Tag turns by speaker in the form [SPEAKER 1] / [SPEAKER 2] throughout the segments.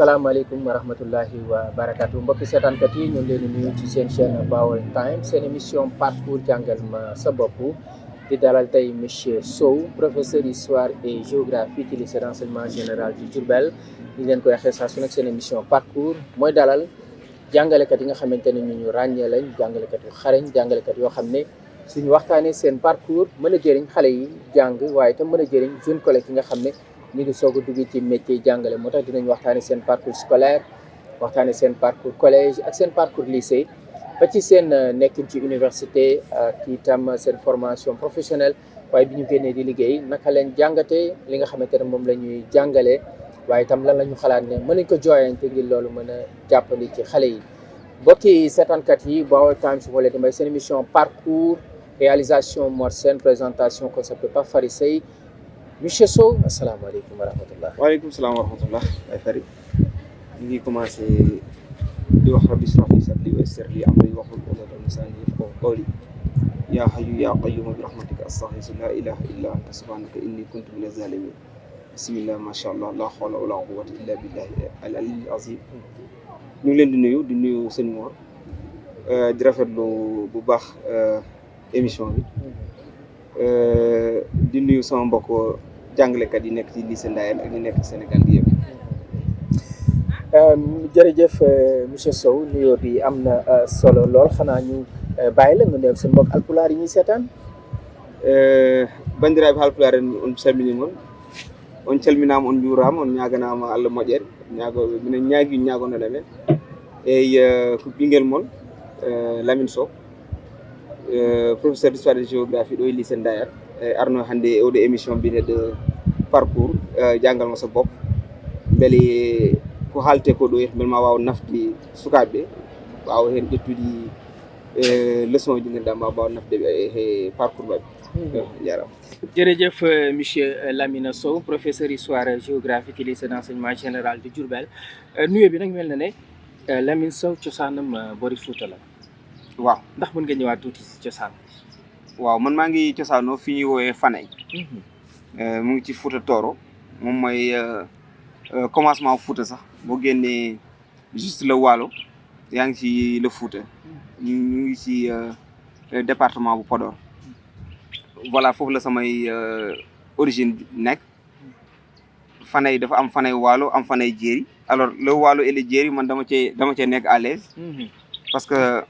[SPEAKER 1] salaamaaleykum wa rahmatullahi wa barakaatu mbokki seetaankat yi ñu ngi leen di nuyu ci seen chaîne Baol Times seen émission parcours jàngal ma sa bopp di dalal tey monsieur Sow professeur histoire et géographie ci lycée d'enseignement général du Diourbel ñu leen koy waxee saa su nekk seen émission parcours mooy dalal jàngalekat yi nga xamante ne ñu ràññee lañ jàngalekat yu xarañ jàngalekat yoo xam ne suñu waxtaanee seen parcours mën a jëriñ xale yi jàng waaye itam mën a jëriñ jeune collègue yi nga xam ne ñu ngi soog a dugg ci métier jàngale moo tax dinañ waxtaane seen parcours scolaire waxtaane seen parcours collège ak seen parcours lycée ba ci seen nekkin ci université ak itam seen formation professionnelle waaye bi ñu génnee di liggéey naka leen jàngatee li nga xamante ne moom la ñuy jàngale waaye itam lan la ñu xalaat ne mën nañ ko jooyante ngir loolu mën a jàppandi ci xale yi mbokki seetaankat yi Baol Times moo leen di may seen émission parcours réalisation Mor Sène présentation concept par Fary Sey monsieur Sow asalaamaaleykum wa rahmatullah.
[SPEAKER 2] waaleykum salaam wa rahmatullah ay Fary ñu ngi commencé di wax rabbi ishrah li sadri wa yassir li amri wahlul uqdatan min lisani yafqahu qawli yaa hayyu yaa qayyuum bi rahmatika astaghfiru laa ilaaha illa anta subhanaka inni kuntu minaz zalimin bismillah ma sha allah la hawla wala quwwata illa billahi al aliyyil azim ñu ngi leen di nuyu sëñ Mor di rafetlu bu baax émission bi di nuyu sama mbokk jàngalekat yi nekk ci lycée Ndayane ak ñu nekk ci Sénégal gi yëpp.
[SPEAKER 1] jërëjëf monsieur Sow nuyoo bi am na solo lool xanaa ñu bàyyi la nga nuyu seen mbokk alpulaar yi ñuy seetaan.
[SPEAKER 2] bandiraɓe halpulaar en on calminimon on calminama on juurama on ñaganama Allah moƴƴere minen ñaagui ñagonoɗa men eyyi ko ɓinguel moon Lamine Sow professeur d'histoire et géographie ɗo e lycée Ndayane arno hannde e oɗo émission mbiyeteɗo parcours janggal ma sa bopp beele ko haalte ko ɗo beele ma waw nafde sukaɓeɓe wawa hen ƴettude leçon ji ganduɗa ma mbawa nafdeɓe e parcours mabɓe jarama.
[SPEAKER 1] jërëjëf monsieur Lamine Sow professeur histoire et géographie ci lycée d'enseignement général de Diourbel nuyoo bi nag mel na ne Lamine Sow cosaanam boori Fuuta la.
[SPEAKER 2] waaw
[SPEAKER 1] ndax mën nga ñëwaat tuuti si cosaan.
[SPEAKER 2] waaw man maa ngi cosaanoo fi ñuy woowee Fanay. mu ngi ci Fuuta Tooro moom mooy commencement Fuuta sax boo génnee juste le Waalo yaa ngi ci le Fuuta ñu ngi ci département bu Podor voilà foofu la samay origine nekk Fanay dafa am Fanay Waalo am Fanay Jéeri alors le Waalo et le Jéeri man dama cee nekk à l'aise parce que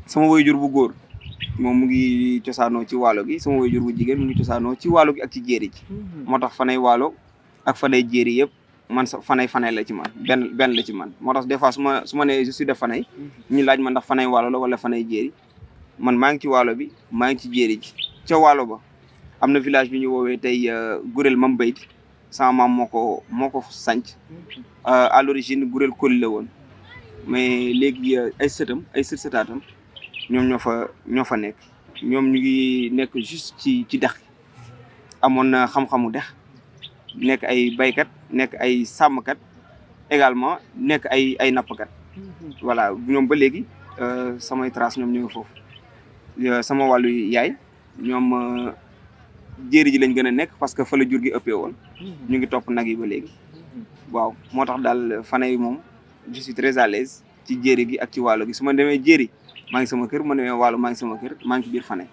[SPEAKER 2] sama waajur bu góor moom mu ngi cosaanoo ci waalo gi sama waajur bu jigéen mu ngi cosaanoo ci waalo gi ak ci jéeri ji moo tax Fanay Waalo ak Fanay jéeri yëpp man sa Fanay la ci man benn la ci man moo tax des fois su ma nee je suis de Fanay ñu laaj ma ndax Fanay Waalo la wala Fanay jéeri man maa ngi ci waalo bi maa ngi ci jéeri ji ca waalo ba am na village bi ñu woowee tey Gurel Mam Bayt sama maam moo ko sanc à l'origine Gurel Koli la woon mais léegi ay sëtaatam ñoom ñoo fa nekk ñoom ñu ngi nekk juste ci dex amoon na xam-xamu dex nekk ay baykat nekk ay sàmmkat également nekk ay nappkat voilà ñoom ba léegi samay trace ñoom ñu ngi foofu sama wàllu yaay ñoom jéeri ji lañ gën a nekk parce que fa la jur gi ëppee woon ñu ngi topp nag yi ba léegi waaw moo tax daal Fanay moom je suis très à l'aise ci jéeri gi ak ci waalo gi su ma demee jéeri maa ngi sama kër ma demee waalo maa ngi sama kër maa ngi ci biir Fanay.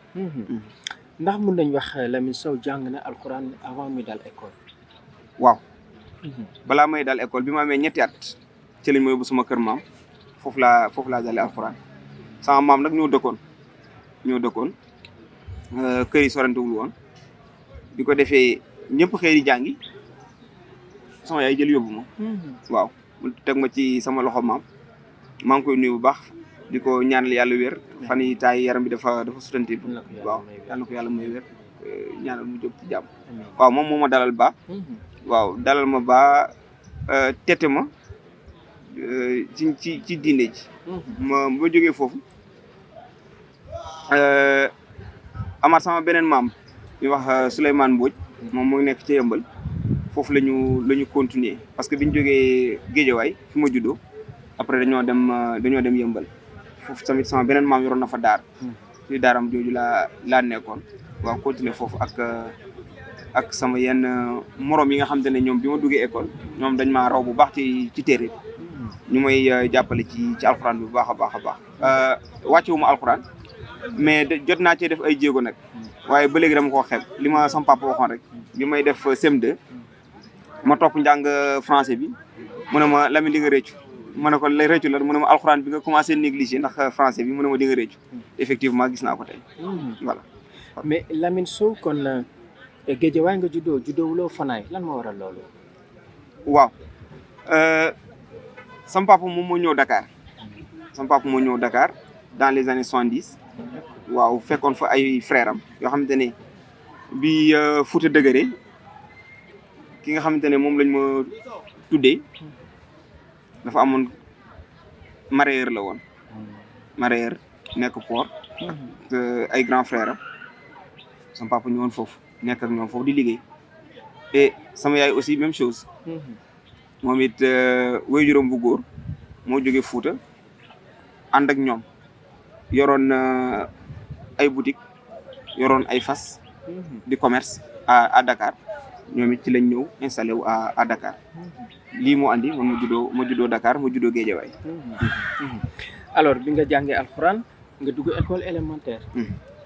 [SPEAKER 1] ndax mun nañ wax Lamine Sow jàng na alxuraan avant muy dal école.
[SPEAKER 2] waaw balaa may dal école bi ma amee ñetti at ci lañ ma yóbbu sama kër maam foofu laa dalee alxuraan sama maam nag ñoo dëkkoon kër yi sorantewul woon bi ko defee ñëpp xëy di jàngi sama yaay jël yóbbu ma. waaw mu teg ma ci sama loxo maam maa ngi koy nuyu bu baax. di ko ñaanal yàlla wér fan yi taay yaram bi dafa sutante waaw yàlla na ko yàlla may wér ñaanal mu jóg ci jàmm waaw moom moo ma dalal ba waaw dalal ma ba tete ma ci diine ji ma jógee foofu amaat sama beneen maam ñu wax Souleymane Mbodj moom moo nekk ci Yëmbal foofu la ñu continuer parce que biñu jógee Géejawaay fi ma juddoo après dañoo dem Yëmbal foofu tamit sama beneen maam yoroon na fa daar ci daaram jooju laa nekkoon waaw continuer foofu ak ak sama yenn morom yi nga xamante ne ñoom bi ma duggee école ñoom dañ maa raw bu baax ci téere bi ñu may jàppale ci alxuraan bi bu baax a baax a baax wàcce wu ma alxuraan mais jot naa cee def ay jéego nag waaye ba léegi dama koo xeeb li ma sama papa waxoon rek bi may def CM2 ma topp njàng français bi mu ne ma Lamine di nga réccu ma ne ko lay réccu la mu ne ma alxuraan bi nga commencé négliger ndax français bi mu ne ma di nga réccu effectivement gis naa ko tey voilà.
[SPEAKER 1] mais Lamine Sow kon Guédiawaye nga juddoo wuloo Fanaay lan moo waral loolu.
[SPEAKER 2] waaw sama papa moom moo ñëw Dakar dans les années 70 waaw fekkoon fa ay frères am yoo xamante ne bi Fouta dëgëre ki nga xamante ne moom lañ ma tuddee dafa amoon mareyeur la woon mareyeur nekk port ay grand frère am sama papa ñëwoon foofu nekk ak ñoom foofu di liggéey et sama yaay aussi même chose moom it waajuram bu góor moo jógee Fouta ànd ak ñoom yoroon ay boutique yoroon ay fas di commerce à Dakar ñoom it ci lañ ñëw installé wu à Dakar lii moo andi man ma juddoo Dakar ma juddoo Guédiawaye.
[SPEAKER 1] alors bi nga jàngee alxuraan nga dugg école élémentaire.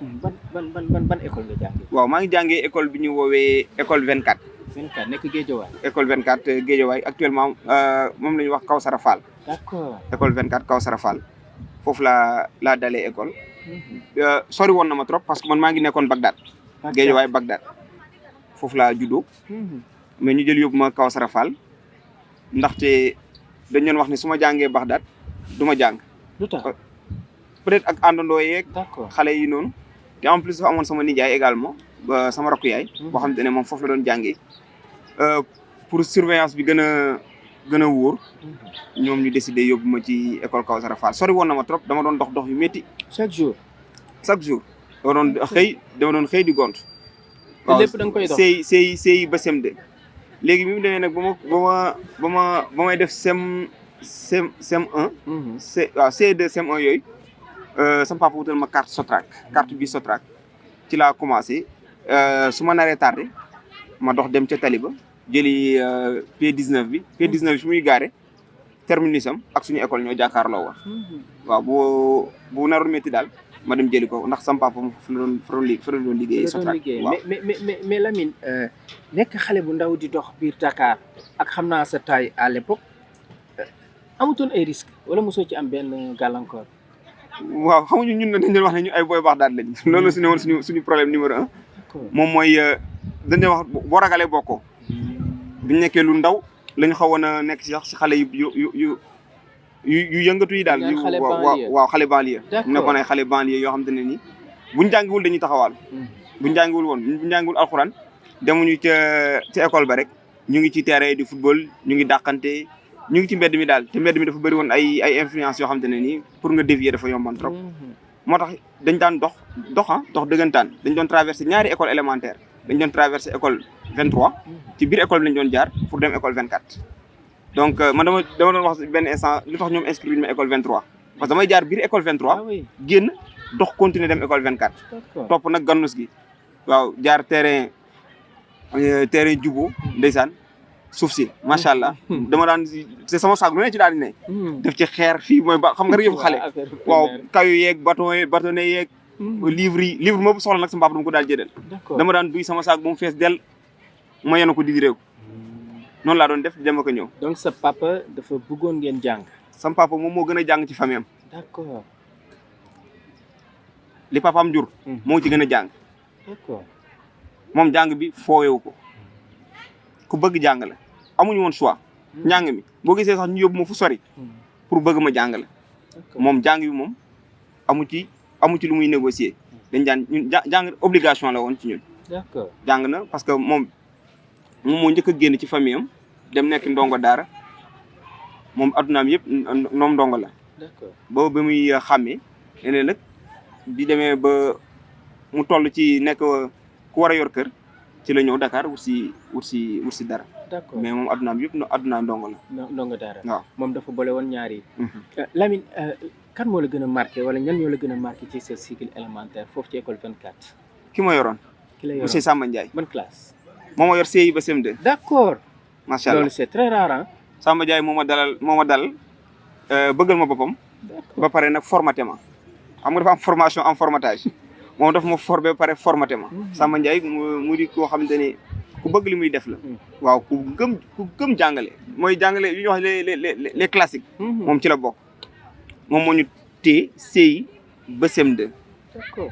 [SPEAKER 1] ban école nga jàngee.
[SPEAKER 2] waaw maa ngi jàngee école bi ñu woowee école 24.
[SPEAKER 1] 24 nekk Guédiawaye.
[SPEAKER 2] école 24 Guédiawaye actuellement moom la ñuy wax Kawsara Fall.
[SPEAKER 1] d'accord
[SPEAKER 2] école 24 Kawsara Fall foofu laa dalee école. sori woon na ma trop parce que man maa ngi nekkoon Bagdad. Guédiawaye Bagdad foofu laa juddoo. mais ñu jël yóbbu ma Kawsara Fall ndaxte dañ doon wax ne su ma jàngee Bagdad du ma jàng.
[SPEAKER 1] lu tax
[SPEAKER 2] peut-être ak àndandoo yeeg.
[SPEAKER 1] d'accord
[SPEAKER 2] xale yi noonu. te en plus dafa amoon sama nijaay également sama rakku yaay. boo xamante ne moom foofu la doon jàngee. pour surveillance bi gën a wóor. ñoom ñu décidé yóbbu ma ci école Kawsara Fall sori woon na ma trop dama doon dox yu métti.
[SPEAKER 1] chaque jour.
[SPEAKER 2] dama doon xëy di gont.
[SPEAKER 1] waaw lépp da nga koy dox
[SPEAKER 2] CI ba CM2. léegi bi mu demee nag ba may def CM1. waaw C2 CM1 yooyu. sama papa wutal ma carte Sotrac carte bi Sotrac ci laa commencé su ma naree tardé ma dox dem ca Taliba jëli P19 bi P19 bi su muy gaare terminus am ak suñu école ñoo jàkkaarloo woon. waaw bu naroon métti daal ma dem jëli ko ndax sama papa fa la doon liggéey Sotrac waaw
[SPEAKER 1] mais Lamine nekk xale bu ndaw di dox biir Dakar ak xam naa sa taille à l'époque amutoon ay risques wala mosoo ci am benn gàllankoor.
[SPEAKER 2] waaw xamuñu ñun dañ doon wax ne ñu ay booy baax daal lañ loolu su ne woon suñu problème numéro 1 moom mooy dañ doon wax boo ragalee bokkoo biñu nekkee lu ndaw lañu xawoon a nekk si xale yu yëngatu yi daal waaw xale banlieue ñu nekkoon ay xale banlieue yoo xamante ne nii buñ jàngiwul dañuy taxawal buñ jàngiwul alxuraan demuñu ca école ba rek ñu ngi ci terrain di football ñu ngi dàqante ñu ngi ci mbedd mi daal te mbedd mi dafa bëri woon ay influence yoo xamante ne nii pour nga dévier dafa yomban trop moo tax dañ daan dox dëggantaan dañ doon traversé ñaari école élémentaire dañ doon traversé école 23 ci biir école bi lañ doon jaar pour dem école 24 donc man dama doon wax benn instant lu tax ñoom inscrire ma école 23 parce que damay jaar biir école 23 génn dox continuer dem école 24 topp nag gannus gi waaw jaar terrain jubo ndeysaan suuf si macha allah dama daan c'est sama saag lu ne ci daal di ne def ci xeer fii mooy ba xam nga rek yëfu xale waaw kayu yeeg bâtonnet yeeg livre moo soxla nag sama papa dama ko daal jëdal dama daan duy sama saag ba mu fees del ma yenu ko di réew noonu laa doon def di dem ak a ñëw
[SPEAKER 1] donc sa papa dafa bëggoon ngeen jàng
[SPEAKER 2] sama papa moom moo gën a jàng ci famille am
[SPEAKER 1] d'accord
[SPEAKER 2] li papaam jur moo ci gën a jàng
[SPEAKER 1] d'accord
[SPEAKER 2] moom jàng bi foowewu ko ku bëgg jàng la amuñu woon choix njàng mi boo gisee sax ñu yóbbu ma fu sori pour bëgg ma jàng la moom jàng bi moom amu ci lu muy négocier dañ daan ñun jàng obligation la woon ci ñun
[SPEAKER 1] d'accord
[SPEAKER 2] jàng na parce que moom moo njëkk a génn ci famille am dem nekk ndongo daara moom addunaam yëpp noom ndongo la
[SPEAKER 1] d'accord
[SPEAKER 2] ba muy xàmmee leneen nag bi demee ba mu toll ci nekk ku war a yor kër ci la ñëw Dakar wut si dara.
[SPEAKER 1] d'accord
[SPEAKER 2] mais moom addunaam yëpp addunaam ndongo la.
[SPEAKER 1] ndongo dara.
[SPEAKER 2] waaw
[SPEAKER 1] moom dafa boole woon ñaar yi. Lamine kan moo la gën a marqué wala ñan ñoo la gën a marqué ci sa cycle élémentaire foofu ci école 24.
[SPEAKER 2] ki ma yoroon.
[SPEAKER 1] ki la yoroon
[SPEAKER 2] monsieur Samba Ndiaye.
[SPEAKER 1] ban classe.
[SPEAKER 2] moo ma yor CI ba CM2.
[SPEAKER 1] d'accord.
[SPEAKER 2] macha allah
[SPEAKER 1] loolu c'est très rare hein.
[SPEAKER 2] Samba Ndiaye moo ma dalal bëggal ma boppam. ba pare nag formaté ma xam nga dafa am formation am formatage moom daf ma formé ba pare formaté ma. Samba Ndiaye mu di koo xamante ne ku bëgg li muy def la. waaw ku gëm jàngale mooy jàngale yu ñuy wax les classiques. moom ci la bokk moom moo ñu téye CI ba CM2.
[SPEAKER 1] d'accord.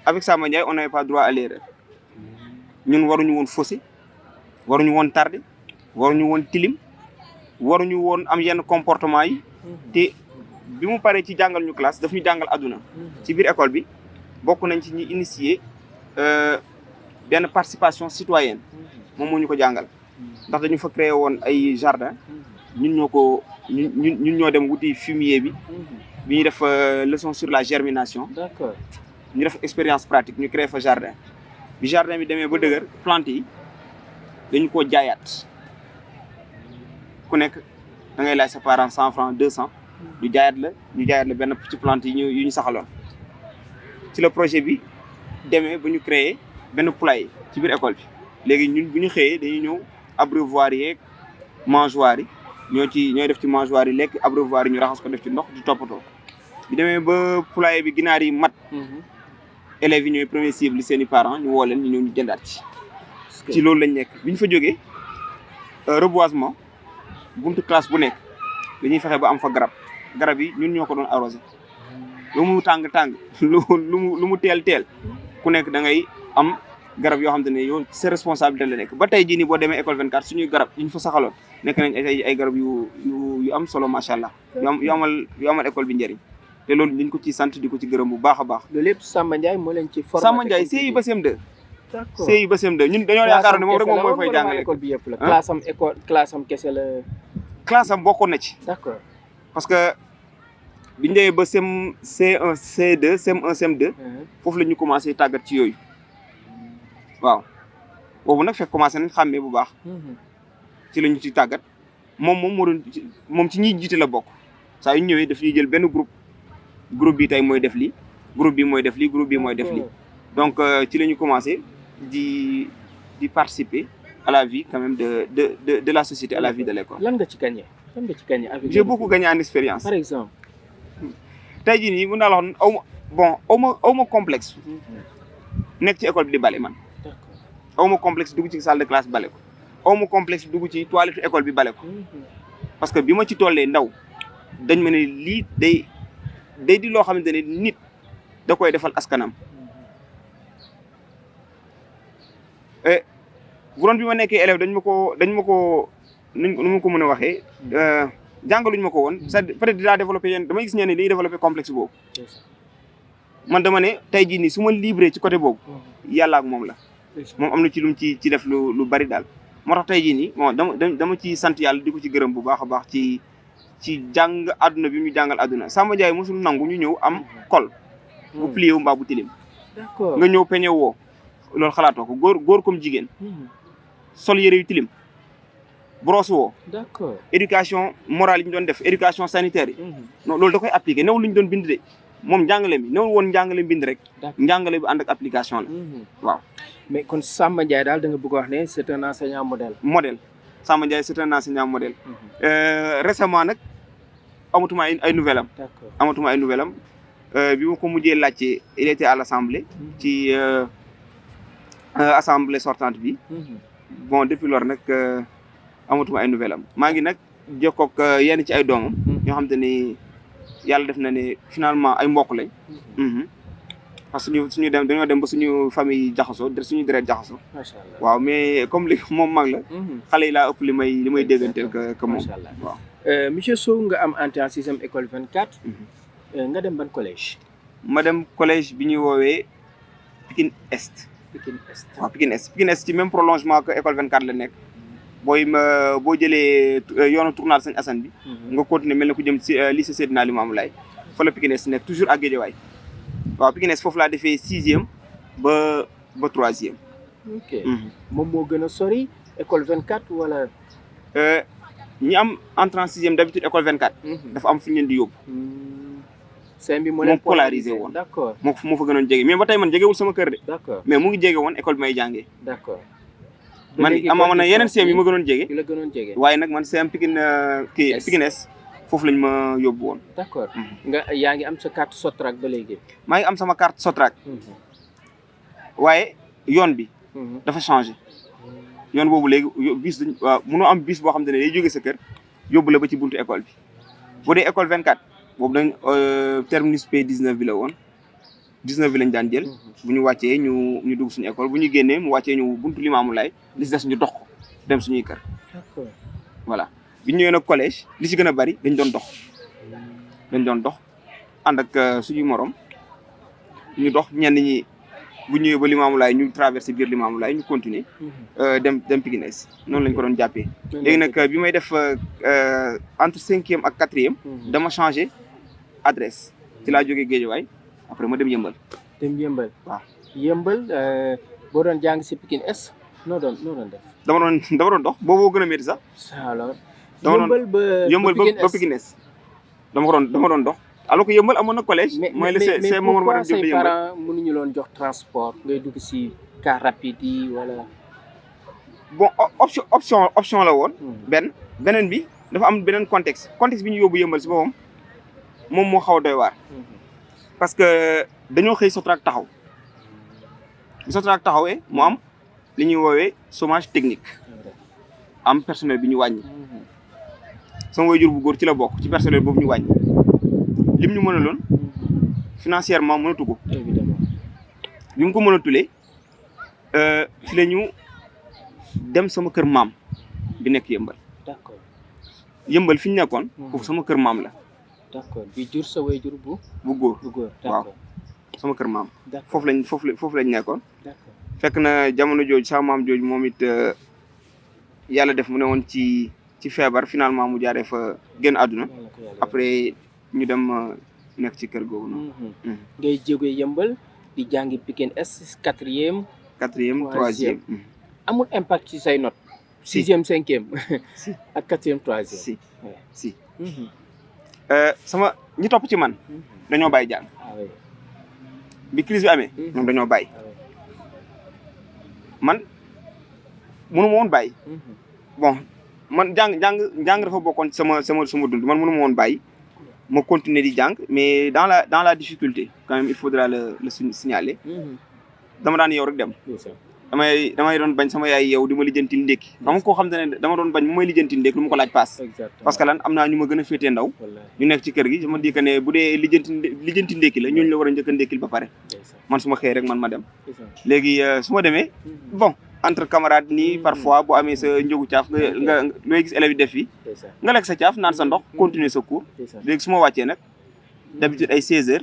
[SPEAKER 2] avec Samba Ndiaye on n'avait pas droit à l'erreur ñun waruñu woon faussé waruñu woon tardé waruñu woon tilim waruñu woon am yenn comportement yi. te bi mu paree ci jàngal ñu classe daf ñu jàngal àdduna. ci biir école bi bokk nañ ci ñi initier benn participation citoyenne moom moo ñu ko jàngal ndax dañu fa créé woon ay jardin ñun ñoo dem wuti fumier bi ñuy def leçon sur la germination.
[SPEAKER 1] d'accord.
[SPEAKER 2] ñu def expérience pratique ñu créé fa jardin bi jardin bi demee ba dëgër plante yi dañu koo jaayaat ku nekk da ngay laaj sa parents 100 francs 200 ñu jaayaat la benn ci plante yi yu ñu saxaloon ci la projet bi demee ba ñu créé benn poulailler ci biir école bi léegi ñun bu ñu xëyee dañuy ñëw abreuvoir yeeg mangeoire yi ñooy def ci mangeoire yi lekk abreuvoir yi ñu raxas ko def ci ndox di toppatoo bi demee ba poulailler bi ginaar yi mat élèves yi ñooy premier cible seen i parents ñu woo leen ñu ñëw ñu jëndaat ci loolu lañ nekk bi ñu fa jógee reboisement buntu classe bu nekk dañuy fexe ba am fa garab yi ñun ñoo ko doon arrosé lu mu tàng lu mu teel ku nekk da ngay am garab yoo xam te ne yow sa responsabilité la nekk ba tey jii nii boo demee école 24 suñuy garab yi ñu fa saxaloon nekk nañ ay garab yu am solo macha allah yu amal école bi njëriñ te loolu dañ ko ci sant di ko ci gërëm bu baax a baax.
[SPEAKER 1] loolu lépp Samba Ndiaye moo leen ci formé.
[SPEAKER 2] Samba Ndiaye CI ba CM2.
[SPEAKER 1] d'accord
[SPEAKER 2] CI ba CM2 ñun dañoo yaakaar ne moom rek moom mooy fay jàngale.
[SPEAKER 1] école bi yëpp la. classe am kese la.
[SPEAKER 2] classe am bokkoon na ci.
[SPEAKER 1] d'accord.
[SPEAKER 2] parce que biñ demee ba CM C1 C2 CM1 CM2. foofu la ñu commencé tàggat ci yooyu. waaw boobu nag fekk commencé nañ xàmmee bu baax. ci la ñu ci tàggat moom ci ñiy jiite la bokk saa yu ñëwee daf ñuy jël benn groupe bi tey mooy def lii groupe bi mooy def lii groupe bi mooy def lii donc ci la ñu commencé di participer à la vie quand même de la société à la vie de l'école.
[SPEAKER 1] lan nga ci gagné avec.
[SPEAKER 2] j'ai beaucoup gagné en expérience.
[SPEAKER 1] par exemple.
[SPEAKER 2] tey jii nii mën naa la wax aw ma complexe. nekk ci école bi di bale man. aw ma complexe dugg ci salle de classe bale ko aw ma complexe dugg ci toilette école bi bale ko parce que bi ma ci tollee ndaw dañ ma ne lii day di loo xamante ne nit da koy defal askanam bu doon bi ma nekkee élève dañ ma ko nu ma ko mën a waxee jàngaluñ ma ko woon peut-être dinaa développé yéen damay gis ñenn dañuy développé complexe boobu man dama ne tey jii nii su ma libre ci côté boobu yàlla ak moom la moom am na ci lu mu ci def lu bari daal moo tax tey jii nii bon dama ci sant yàlla di ko ci gërëm bu baax a baax ci jàng àdduna bi ñu jàngal àdduna Samba Ndiaye mosul nangu ñu ñëw am col bu plié wu mbaa bu tilim
[SPEAKER 1] d'accord
[SPEAKER 2] nga ñëw peñe woo loolu xalaatoo ko góor comme jigéen sol yëre yu tilim brosse woo
[SPEAKER 1] d'accord
[SPEAKER 2] éducation morale yi ñu doon def éducation sanitaire yi non loolu da koy appliqué newul lu ñu doon bind de moom njàngale mi newul woon njàngale bind rek njàngale bi ànd ak application la waaw
[SPEAKER 1] mais kon Samba Ndiaye daal da nga bëgg a wax ne c'est un enseignant modèle
[SPEAKER 2] Samba Ndiaye c'est un enseignant modèle récemment nag amatuma ay nouvelle am bi ma ko mujjee laajte il était à l'assemblée ci assemblée sortante bi bon depuis lors nag amatuma ay nouvelle am maa ngi nag jokkoog yenn ci ay doomam ñoo xam te ni yàlla def na ne finalement ay mbokk lañ parce que suñu dañoo dem ba suñu famille jaxasoo suñu deret jaxasoo
[SPEAKER 1] macha allah
[SPEAKER 2] waaw mais comme li moom mag la xale yi laa ëpp li may dégganteel que moom
[SPEAKER 1] macha allah
[SPEAKER 2] waaw
[SPEAKER 1] monsieur Sow nga am entrée en sixième école 24 nga dem ban collège
[SPEAKER 2] ma dem collège bi ñuy woowee Pikine Est waaw Pikine Est ci même prolongement que école 24 la nekk boo jëlee yoonu tournal Sëñ Assane bi nga continuer mel na ku jëm ci lycée Seydina Limamou Laye fa la Pikine Est nekk toujours à Guédiawaye waaw Pikine Est foofu laa defee 6e ba 3e.
[SPEAKER 1] ok moom moo gën a sori école 24 wala.
[SPEAKER 2] ñi am entrée en 6e d'habitude école 24. dafa am fu ñu leen di yóbbu.
[SPEAKER 1] seen bi moo leen
[SPEAKER 2] polarisé woon
[SPEAKER 1] d'accord
[SPEAKER 2] moo fa gënoon jege mais ba tey man jegewul sama kër de.
[SPEAKER 1] d'accord
[SPEAKER 2] mais mu ngi jege woon école bi may jàngee.
[SPEAKER 1] d'accord
[SPEAKER 2] man amoon na yeneen CM yi ma gënoon jege.
[SPEAKER 1] yu la gënoon jege.
[SPEAKER 2] waaye nag man CM Pikine kii Pikine Est foofu lañ ma yóbbu woon.
[SPEAKER 1] d'accord nga yaa ngi am sa carte Sotrac ba léegi.
[SPEAKER 2] maa ngi am sama carte Sotrac. waaye yoon bi. dafa changé. yoon boobu léegi bis dañ waaw mënoo am bis boo xam ne day jóge sa kër yóbbu la ba ci buntu école bi bu dee école 24 boobu dañ terminus P19 bi la woon 19 bi lañ daan jël. bu ñu wàccee ñu dugg suñu école bu ñu génnee mu wàccee ñu buntu Limamou Laye li si des ñu dox ko dem suñuy kër.
[SPEAKER 1] d'accord
[SPEAKER 2] voilà bi ñu ñëwee nag collège li ci gën a bari dañ doon dox ànd ak suñuy morom ñu dox ñenn ñi bu ñëwee ba Limamou Laye ñu traversé biir Limamou Laye ñu continuer dem Pikine Est noonu lañ ko doon jàppee. léegi nag bi may def entre 5e ak 4e. dama changé adresse ci laa jógee Guédiawaye après ma dem Yëmbal.
[SPEAKER 1] waaw Yëmbal boo doon jàng si Pikine Est noo doon def.
[SPEAKER 2] dama doon dox booboo gën a métti sax.
[SPEAKER 1] alors
[SPEAKER 2] Yëmbal ba Pikine Est dama doon dox. alors que Yëmbal amoon na collège. mooy le c'est Momar Maram Diop de Yëmbal.
[SPEAKER 1] mais pourquoi say parents mënuñu loon jox transport ngay dugg si car rapide yi wala.
[SPEAKER 2] bon option la woon. beneen bi dafa am beneen contexte bi ñu yóbbu Yëmbal si boppam moom moo xaw a doy waar. parce que dañoo xëy Sotrac taxaw bi Sotrac taxawee mu am li ñuy woowee chômage technique am personnel bi ñu wàññi. sama waajur bu góor ci la bokk ci personnel boobu ñu wàññi. lim ñu mënaloon financièrement mënatu ko.
[SPEAKER 1] évidemment
[SPEAKER 2] bi mu ko mënatulee fi la ñu dem sama kër maam bi nekk Yëmbal.
[SPEAKER 1] d'accord
[SPEAKER 2] Yëmbal fi ñu nekkoon. foofu sama kër maam la.
[SPEAKER 1] d'accord bi jur sa waajur bu
[SPEAKER 2] góor.
[SPEAKER 1] waaw
[SPEAKER 2] sama kër maam.
[SPEAKER 1] d'accord
[SPEAKER 2] foofu lañ nekkoon.
[SPEAKER 1] d'accord
[SPEAKER 2] fekk na jamono jooju sama maam jooju moom it yàlla def mu ne woon ci feebar finalement mu jaaree fa génn àdduna. après ñu dem nekk ci kër googu noonu.
[SPEAKER 1] ngay jógee Yëmbal di jàngi Pikine Est 4e.
[SPEAKER 2] 3e.
[SPEAKER 1] amul impact ci say notes. 6e 5e. ak 4e 3e.
[SPEAKER 2] si. sama ñi topp ci man. dañoo bàyyi jàng. bi crise bi amee. ñoom dañoo bàyyi. man mënu ma woon bàyyi. bon man jàng dafa bokkoon sama dund man mënu ma woon bàyyi. ma continuer di jàng mais dans la difficulté quand même il faudra le signaler. dama daan yow rek dem. damay doon bañ sama yaay yow di ma lijjantil ndékki. xam nga koo xam ne dama doon bañ mu may lijjantil ndékki lu ma ko laaj paas. parce que lan am naa ñu ma gën a féetee ndaw. ñu nekk ci kër gi dama di que ne bu dee lijjanti ndékki la ñooñu la war a njëkk a ndékkil ba pare. man su ma xëyee rek man ma dem. léegi su ma demee bon entre camarades nii parfois boo amee sa njógu caaf nga looy gis élèves yi def fii nga lekk sa caaf naan sa ndox continuer sa cours. léegi su ma wàccee nag d'habitude ay 16h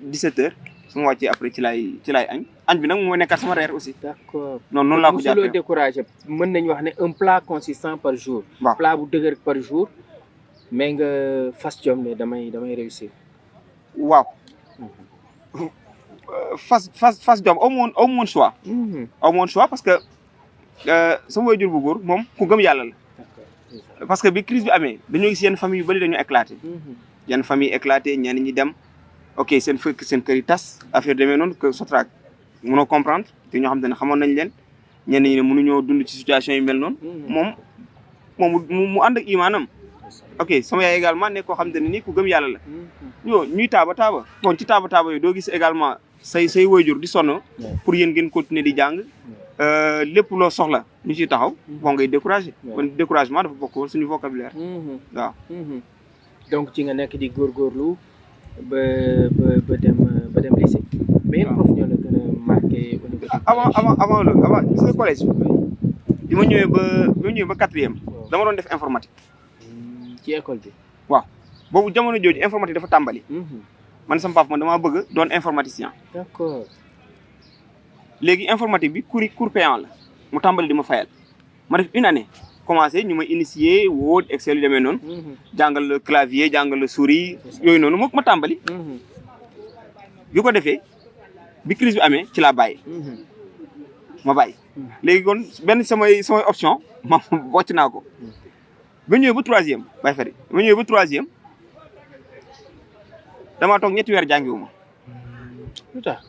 [SPEAKER 2] 17h su ma wàccee après ci laay añ bi nag moo nekkaat sama reer aussi.
[SPEAKER 1] d'accord
[SPEAKER 2] noonu laa ko jàppee
[SPEAKER 1] musuloo découragé mën nañu wax ne un plat consistant par jour.
[SPEAKER 2] waaw
[SPEAKER 1] plat bu dëgër par jour mais nga fas jom ne damay réussir.
[SPEAKER 2] waaw. fas jom aw ma woon choix. aw ma woon choix parce que sama waajur bu góor moom ku gëm yàlla la. parce que bi crise bi amee dañoo gis yenn famille yu bëri dañoo éclaté. yenn famille éclaté ñenn ñi dem ok seen kër yi tas affaire demee noonu que Sotrac mënoo comprendre te ñoo xam ne xamoon nañ leen ñenn ñi ne mënuñoo dund ci situation yu mel noonu. moom mu ànd ak imaanam. ok sama yaay également nekk koo xam ne nii ku gëm yàlla la. ñuy taaba bon ci taaba yooyu doo gis également say waajur di sonn pour yéen ngeen continuer di jàng lépp loo soxla ñu ciy taxaw bon ngay découragé kon découragement dafa bokk suñu vocabulaire waaw
[SPEAKER 1] donc ci nga nekk di góorgóorlu ba dem lycée mais yéen prof ñoo la gën a marqué au niveau
[SPEAKER 2] avant loolu avant gis nga collège bi ma ñëwee ba 4e dama doon def informatique
[SPEAKER 1] ci école bi
[SPEAKER 2] waaw boobu jamono jooju informatique dafa tàmbali man sama papa man damaa bëgg doon informaticien.
[SPEAKER 1] d'accord.
[SPEAKER 2] léegi informatique bi cours payant la mu tàmbali di ma fayal ma def une année commencé ñu ma initier Word Excel yu demee noonu. jàngal le clavier jàngal le souris yooyu noonu ma tàmbali. bi ko defee bi crise bi amee ci laa bàyyi. ma bàyyi. léegi kon benn samay option ma bocc naa ko. ba ñëwee ba 3e bàyyi fari ba ñëwee ba 3e. damaa toog ñetti weer jàngiwuma.
[SPEAKER 1] lu tax.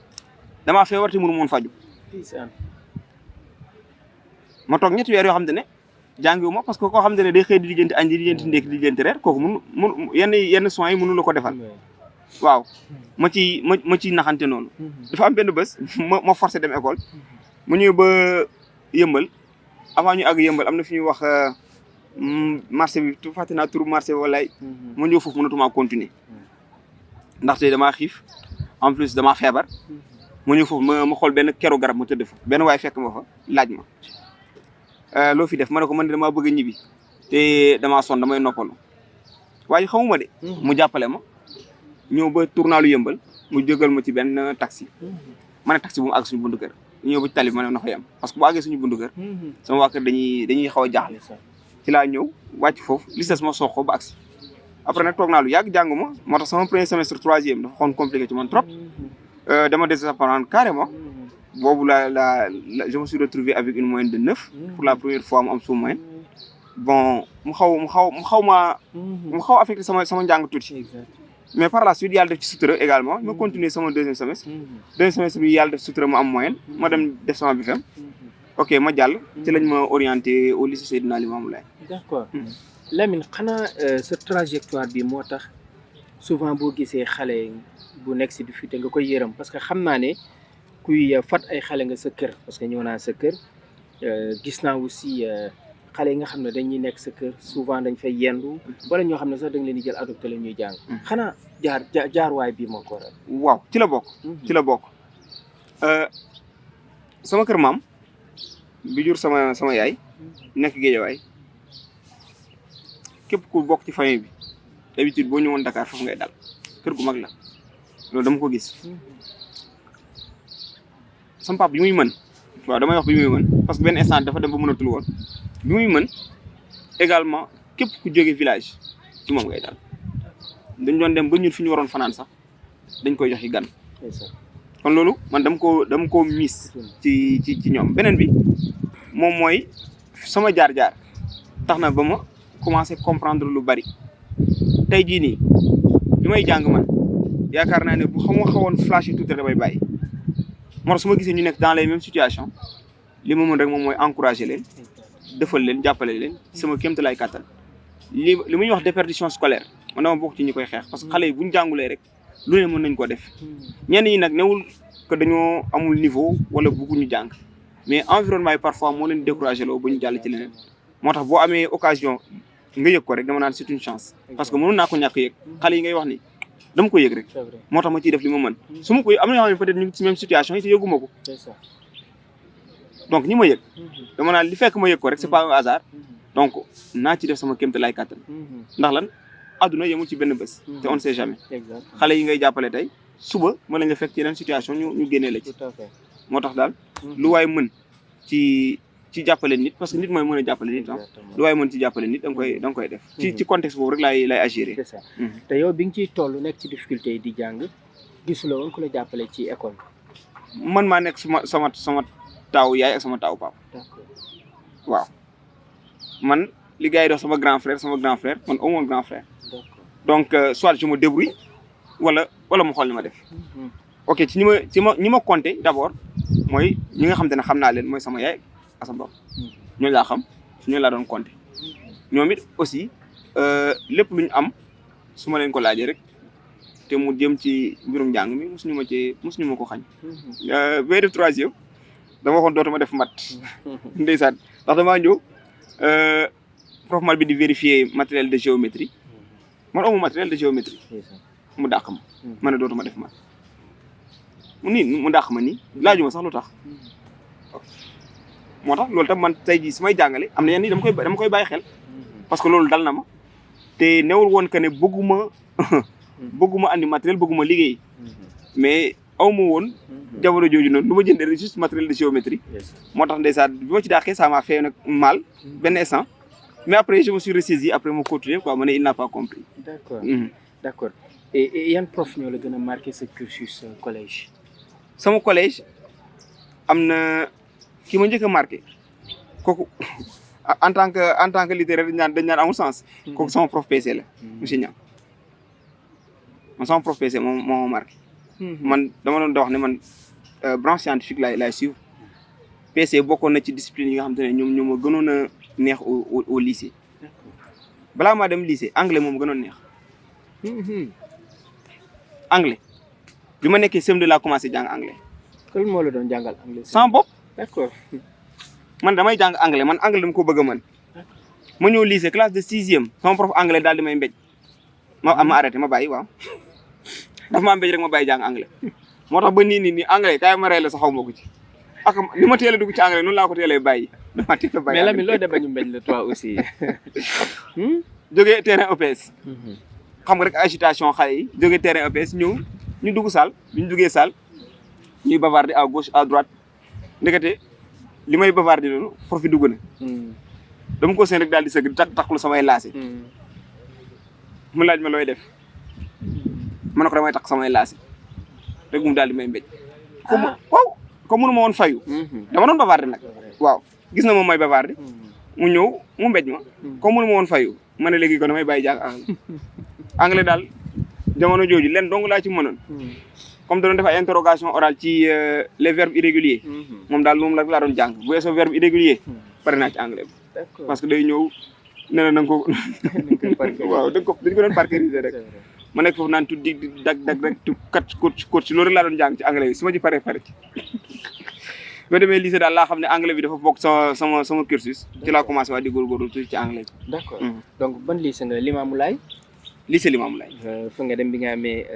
[SPEAKER 2] damaa feebar te mënu ma woon faju. ma toog ñetti weer yoo xam te ne jàngiwuma parce que koo xam te ne day xëy di lijjanti añ di lijjanti ndékki di lijjanti reer kooku mun yenn soins yi mënu la ko defal waaw ma ci naxante noonu dafa am benn bés ma forcé dem école mu ñëw ba yëmbal avant ñu àgg yëmbal am na fi ñuy wax marché bi tu fàtte naa turu marché bi walaay ma ñëw foofu mënatumaa continuer ndaxte damaa xiif en plus damaa feebar ma ñëw foofu ma xool benn keru garab ma tëdd fa benn waay fekk ma fa laaj ma loo fi def ma ne ko man de damaa bëgg a ñibbi te damaa sonn damay noppalu waaye xamuma de mu jàppale ma ñëw ba tournalu yëmbal mu jógal ma ci benn taxi ma ne taxi bu mu àgg suñu buntu kër ñëw ba ci tali bi ma ne na fa yem parce que bu àggee suñu buntu kër sama waa kër dañuy xaw a jaaxle ci laa ñëw wàcc foofu li des ma soog ko ba agsi après nag toog naa lu yàgg jànguma moo tax sama premier semestre troisième dafa xoon compliqué ci man trop dama désapprendre carrément boobu je me suis retrouvé avec une moyenne de 9 pour la première fois mu am sous moyenne bon mu xaw affecté sama njàng tuuti mais par la suite yàlla def ci sutura également ma continuer sama deuxième semestre bi yàlla def sutura ma am moyenne ma dem def sama BFEM ok ma jàll ci lañ ma orienté au lycée Seydina Limamou Laye.
[SPEAKER 1] D'accord Lamine xanaa sa trajectoire bi moo tax souvent boo gisee xale bu nekk si difficulté nga koy yërëm parce que xam naa ne kuy fat ay xale nga sa kër parce que ñëw naa sa kër gis naa aussi xale yi nga xam ne dañuy nekk sa kër souvent dañ fay yendu wala ñoo xam ne sax da nga leen di jël adopté la ñuy jàng xanaa jaarwaay bii moo ko waral.
[SPEAKER 2] waaw ci la bokk sama kër maam bi jur sama yaay nekk Géejawaay képp ku bokk ci famille bi d'habitude boo ñëwoon Dakar foofu ngay dal kër gu mag la loolu dama ko gis sama papa bi muy mën waaw damay wax bi muy mën parce que benn instant dafa dem ba mënatul woon bi muy mën également képp ku jóge village ci moom ngay dal dañ doon dem ba ñun fi ñu waroon fanaan sax dañ koy jox yi gan kon loolu man dama ko miis ci ñoom beneen bi moom mooy sama jaar-jaar tax na ba ma commencé comprendre lu bari tey jii nii li may jàng man yaakaar naa ne bu xawoon flash yi tuuti damay bàyyi moo tax su ma gisee ñu nekk dans les mêmes situations li ma mën rek moom mooy encourager leen defal leen jàppale leen sama kéemtalaay kàttan li muy wax déperdition scolaire man dama bokk ci ñi koy xeex parce que xale yi bu ñu jàngulee rek lu ne mën nañ ko def ñenn ñi nag newul que dañoo amul niveau wala bëgguñu jàng mais environnement yi parfois moo leen découragé loo ba ñu jàll ci leneen moo tax boo amee occasion nga yëg ko rek dama naan c'est une chance parce que mënoon naa ko ñàkk yëg xale yi ngay wax ni dama ko yëg rek moo tax ma ciy def li ma mën su ma koy am na ñoo xam ne peut-être ñu ngi ci même situation yi te yëguma ko donc ñi ma yëg dama naan li fekk ma yëg ko rek c'est pas un hasard donc naa ci def sama kéemtalaay kàttan ndax lan àdduna yemul ci benn bés te on ne sait jamais xale yi ngay jàppale tey suba mën nañ la fekk ci yeneen situation ñu génnee la ci moo tax daal lu waay mën ci jàppale nit parce que nit mooy mën a jàppale nit lu waay mën ci jàppale nit da nga koy def ci contexte boobu rek lay agir
[SPEAKER 1] c'est ça te yow bi nga ciy toll nekk ci difficulté yi di jàng gisuloo woon ku la jàppale ci école
[SPEAKER 2] man maa nekk sama taaw yaay ak sama taaw papa waaw man li gars yi dox sama grand frère man amoon grand frère donc soit je me débrouille wala mu xool li ma def ok ci ñi ma compté d'abord mooy ñi nga xam te ne xam naa leen mooy sama yaay ak sama bopp ñooñu laa xam su ñooñu laa doon compté ñoom it aussi lépp lu ñu am su ma leen ko laajee rek te mu jëm ci mbirum njàng mi mosuñu ma ko xañ bay def troisième dama waxoon dootuma def mat ndeysaan ndax damaa ñëw prof mal bi di vérifier matériel de géométrie man amu matériel de géométrie mu dàq ma ne dootuma def mat mu dàq ma nii laajuma sax lu tax moo tax loolu tam man tey jii su may jàngale am na yenn yi dama koy bàyyi xel parce que loolu dal na ma te newul woon que ne bëgguma andi matériel bëgguma liggéey mais aw ma woon jamono jooju noonu lu ma jëndee juste matériel de géométrie moo tax ndeysaan bi ma ci dàqee ça m'a fait nag mal benn instant mais après je me suis ressaisi après ma continuer quoi ma ne il n'a pas compris.
[SPEAKER 1] D'accord et yan prof ñoo la gën a marqué sa cursus collège.
[SPEAKER 2] sama collège am na ki ma njëkk a marqué kooku en tant que littéraire dañ naan amul sens. kooku sama prof PC la monsieur Niang man sama prof PC moo marqué. man dama doon wax ne man branche scientifique laay suivre PC bokkoon na ci discipline yi nga xam te ne ñoom ñoo ma gënoon a neex au lycée balaa maa dem lycée anglais moom gënoon neex anglais bi ma nekkee CM2 laa commencé jàng anglais.
[SPEAKER 1] kon moo la doon jàngal anglais.
[SPEAKER 2] sama bopp.
[SPEAKER 1] d'accord.
[SPEAKER 2] man damay jàng anglais man anglais dama ko bëgg a mën. ma ñëw lycée classe de 6e sama prof anglais daal di may mbéj ma arrêté ma bàyyi waaw dafa maa mbéj rek ma bàyyi jàng anglais moo tax ba nii anglais kaay ma rey la sa xaw ma ko ci ak ni ma teel a dugg ci anglais noonu laa ko teelee bàyyi dama teel a bàyyi.
[SPEAKER 1] mais Lamine loo dem ba ñu mbéj la toi aussi.
[SPEAKER 2] jógee terrain EPS. xam nga rek agitation xale yi jógee terrain EPS ñëw ñu dugg salle bi ñu duggee salle ñuy bavarder à gauche à droite ndekete li may bavarder noonu prof bi dugg na. dama ko seen rek daal di sëgg taxlu samay laase. mu laaj ma looy def ma ne ko damay tax samay laase rek mu daal di may mbéj. waaw comme mënu ma woon fayu. dama doon bavarder nag. waaw gis na moom may bavarder. mu ñëw mu mbéj ma. comme mënu ma woon fayu ma ne léegi ko damay bàyyi jàng anglais. anglais daal jamono jooju leen dong laa ci mënoon. comme da doon def ay interrogation orale ci les verbes irréguliers. moom daal moom la laa doon jàng bu weesoo verbe irrégulier pare naa ci anglais bi. parce que day ñëw nee na nga ko. waaw dañ ko doon parceriser rek. ma nekk foofu naan tuut di dag rek tu kat coach loolu laa doon jàng ci anglais bi su ma ci paree pare ci. boo demee lycée daal laa xam ne anglais bi dafa bokk sama cursus. ci laa commencé waa di góorgóorlu tuuti ci anglais bi.
[SPEAKER 1] d'accord donc ban lycée nga Limamoulaye.
[SPEAKER 2] lycée Limamoulaye.
[SPEAKER 1] fa nga dem bi nga amee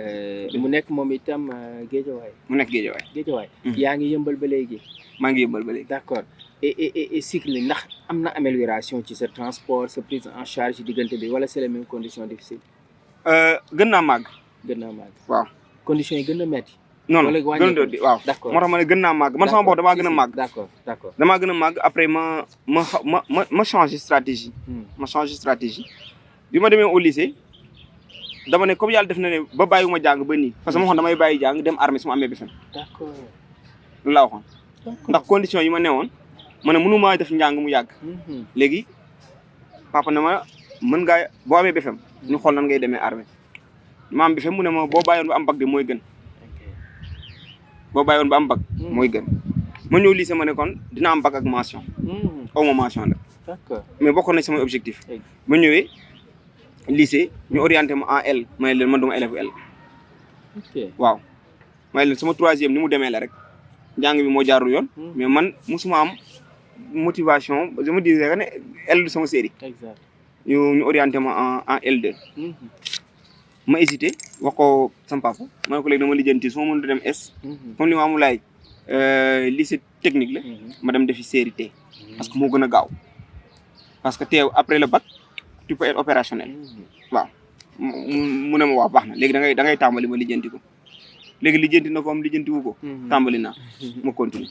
[SPEAKER 1] mu nekk moom itam Guédiawaye.
[SPEAKER 2] mu nekk Guédiawaye. yaa ngi yëmbal ba léegi. maa ngi yëmbal ba léegi.
[SPEAKER 1] d'accord et cycle ndax am na amélioration ci sa transport sa prise en charge diggante bi wala c'est les mêmes conditions difficiles.
[SPEAKER 2] gën naa màgg. waaw.
[SPEAKER 1] conditions yi gën a métti.
[SPEAKER 2] non waaw.
[SPEAKER 1] d'accord
[SPEAKER 2] moo tax ma ne gën naa màgg man sama bopp damaa gën a màgg.
[SPEAKER 1] d'accord
[SPEAKER 2] damaa gën a màgg après ma changer stratégie. ma changer stratégie bi ma demee au lycée dama ne comme yàlla def na ne ba bàyyiwuma jàng ba nii parce que ma waxoon damay bàyyi jàng dem armée su ma amee BFEM.
[SPEAKER 1] d'accord
[SPEAKER 2] loolu laa waxoon. ndax conditions yi ma newoon ma ne mënu maa def njàng mu yàgg. léegi papa ne ma mën ngaa boo amee BFEM ñu xool nan ngay demee armée ma am BFEM mu ne ma boo bàyyoon ba am bac de mooy gën. boo bàyyoon ba am bac mooy gën ma ñëw lycée ma ne kon dina am bac ak mention. aw ma mention nag.
[SPEAKER 1] d'accord
[SPEAKER 2] mais bokkoon na ci sama objectif. ma ñëwee lycée ñu orienté ma en L ma ne leen man duma élève L. waaw ma ne leen sama 3e ni mu demee la rek njàng bi moo jaarul yoon. mais man musuma am motivation je me disais que ne L du sama série.
[SPEAKER 1] exact
[SPEAKER 2] ñu orienté ma en L2. ma hésité wax ko sama papa ma ne ko léegi dama lijjanti su ma mënut a dem S. comme Limamoulaye lycée technique la. ma dem defi série T. parce que moo gën a gaaw parce que teew après le bac tu peux être opérationnel. waaw mu ne ma waaw baax na léegi da ngay tàmbali ma lijjanti ko léegi lijjanti na ko am lijjanti wu ko. tàmbali naa ma continue.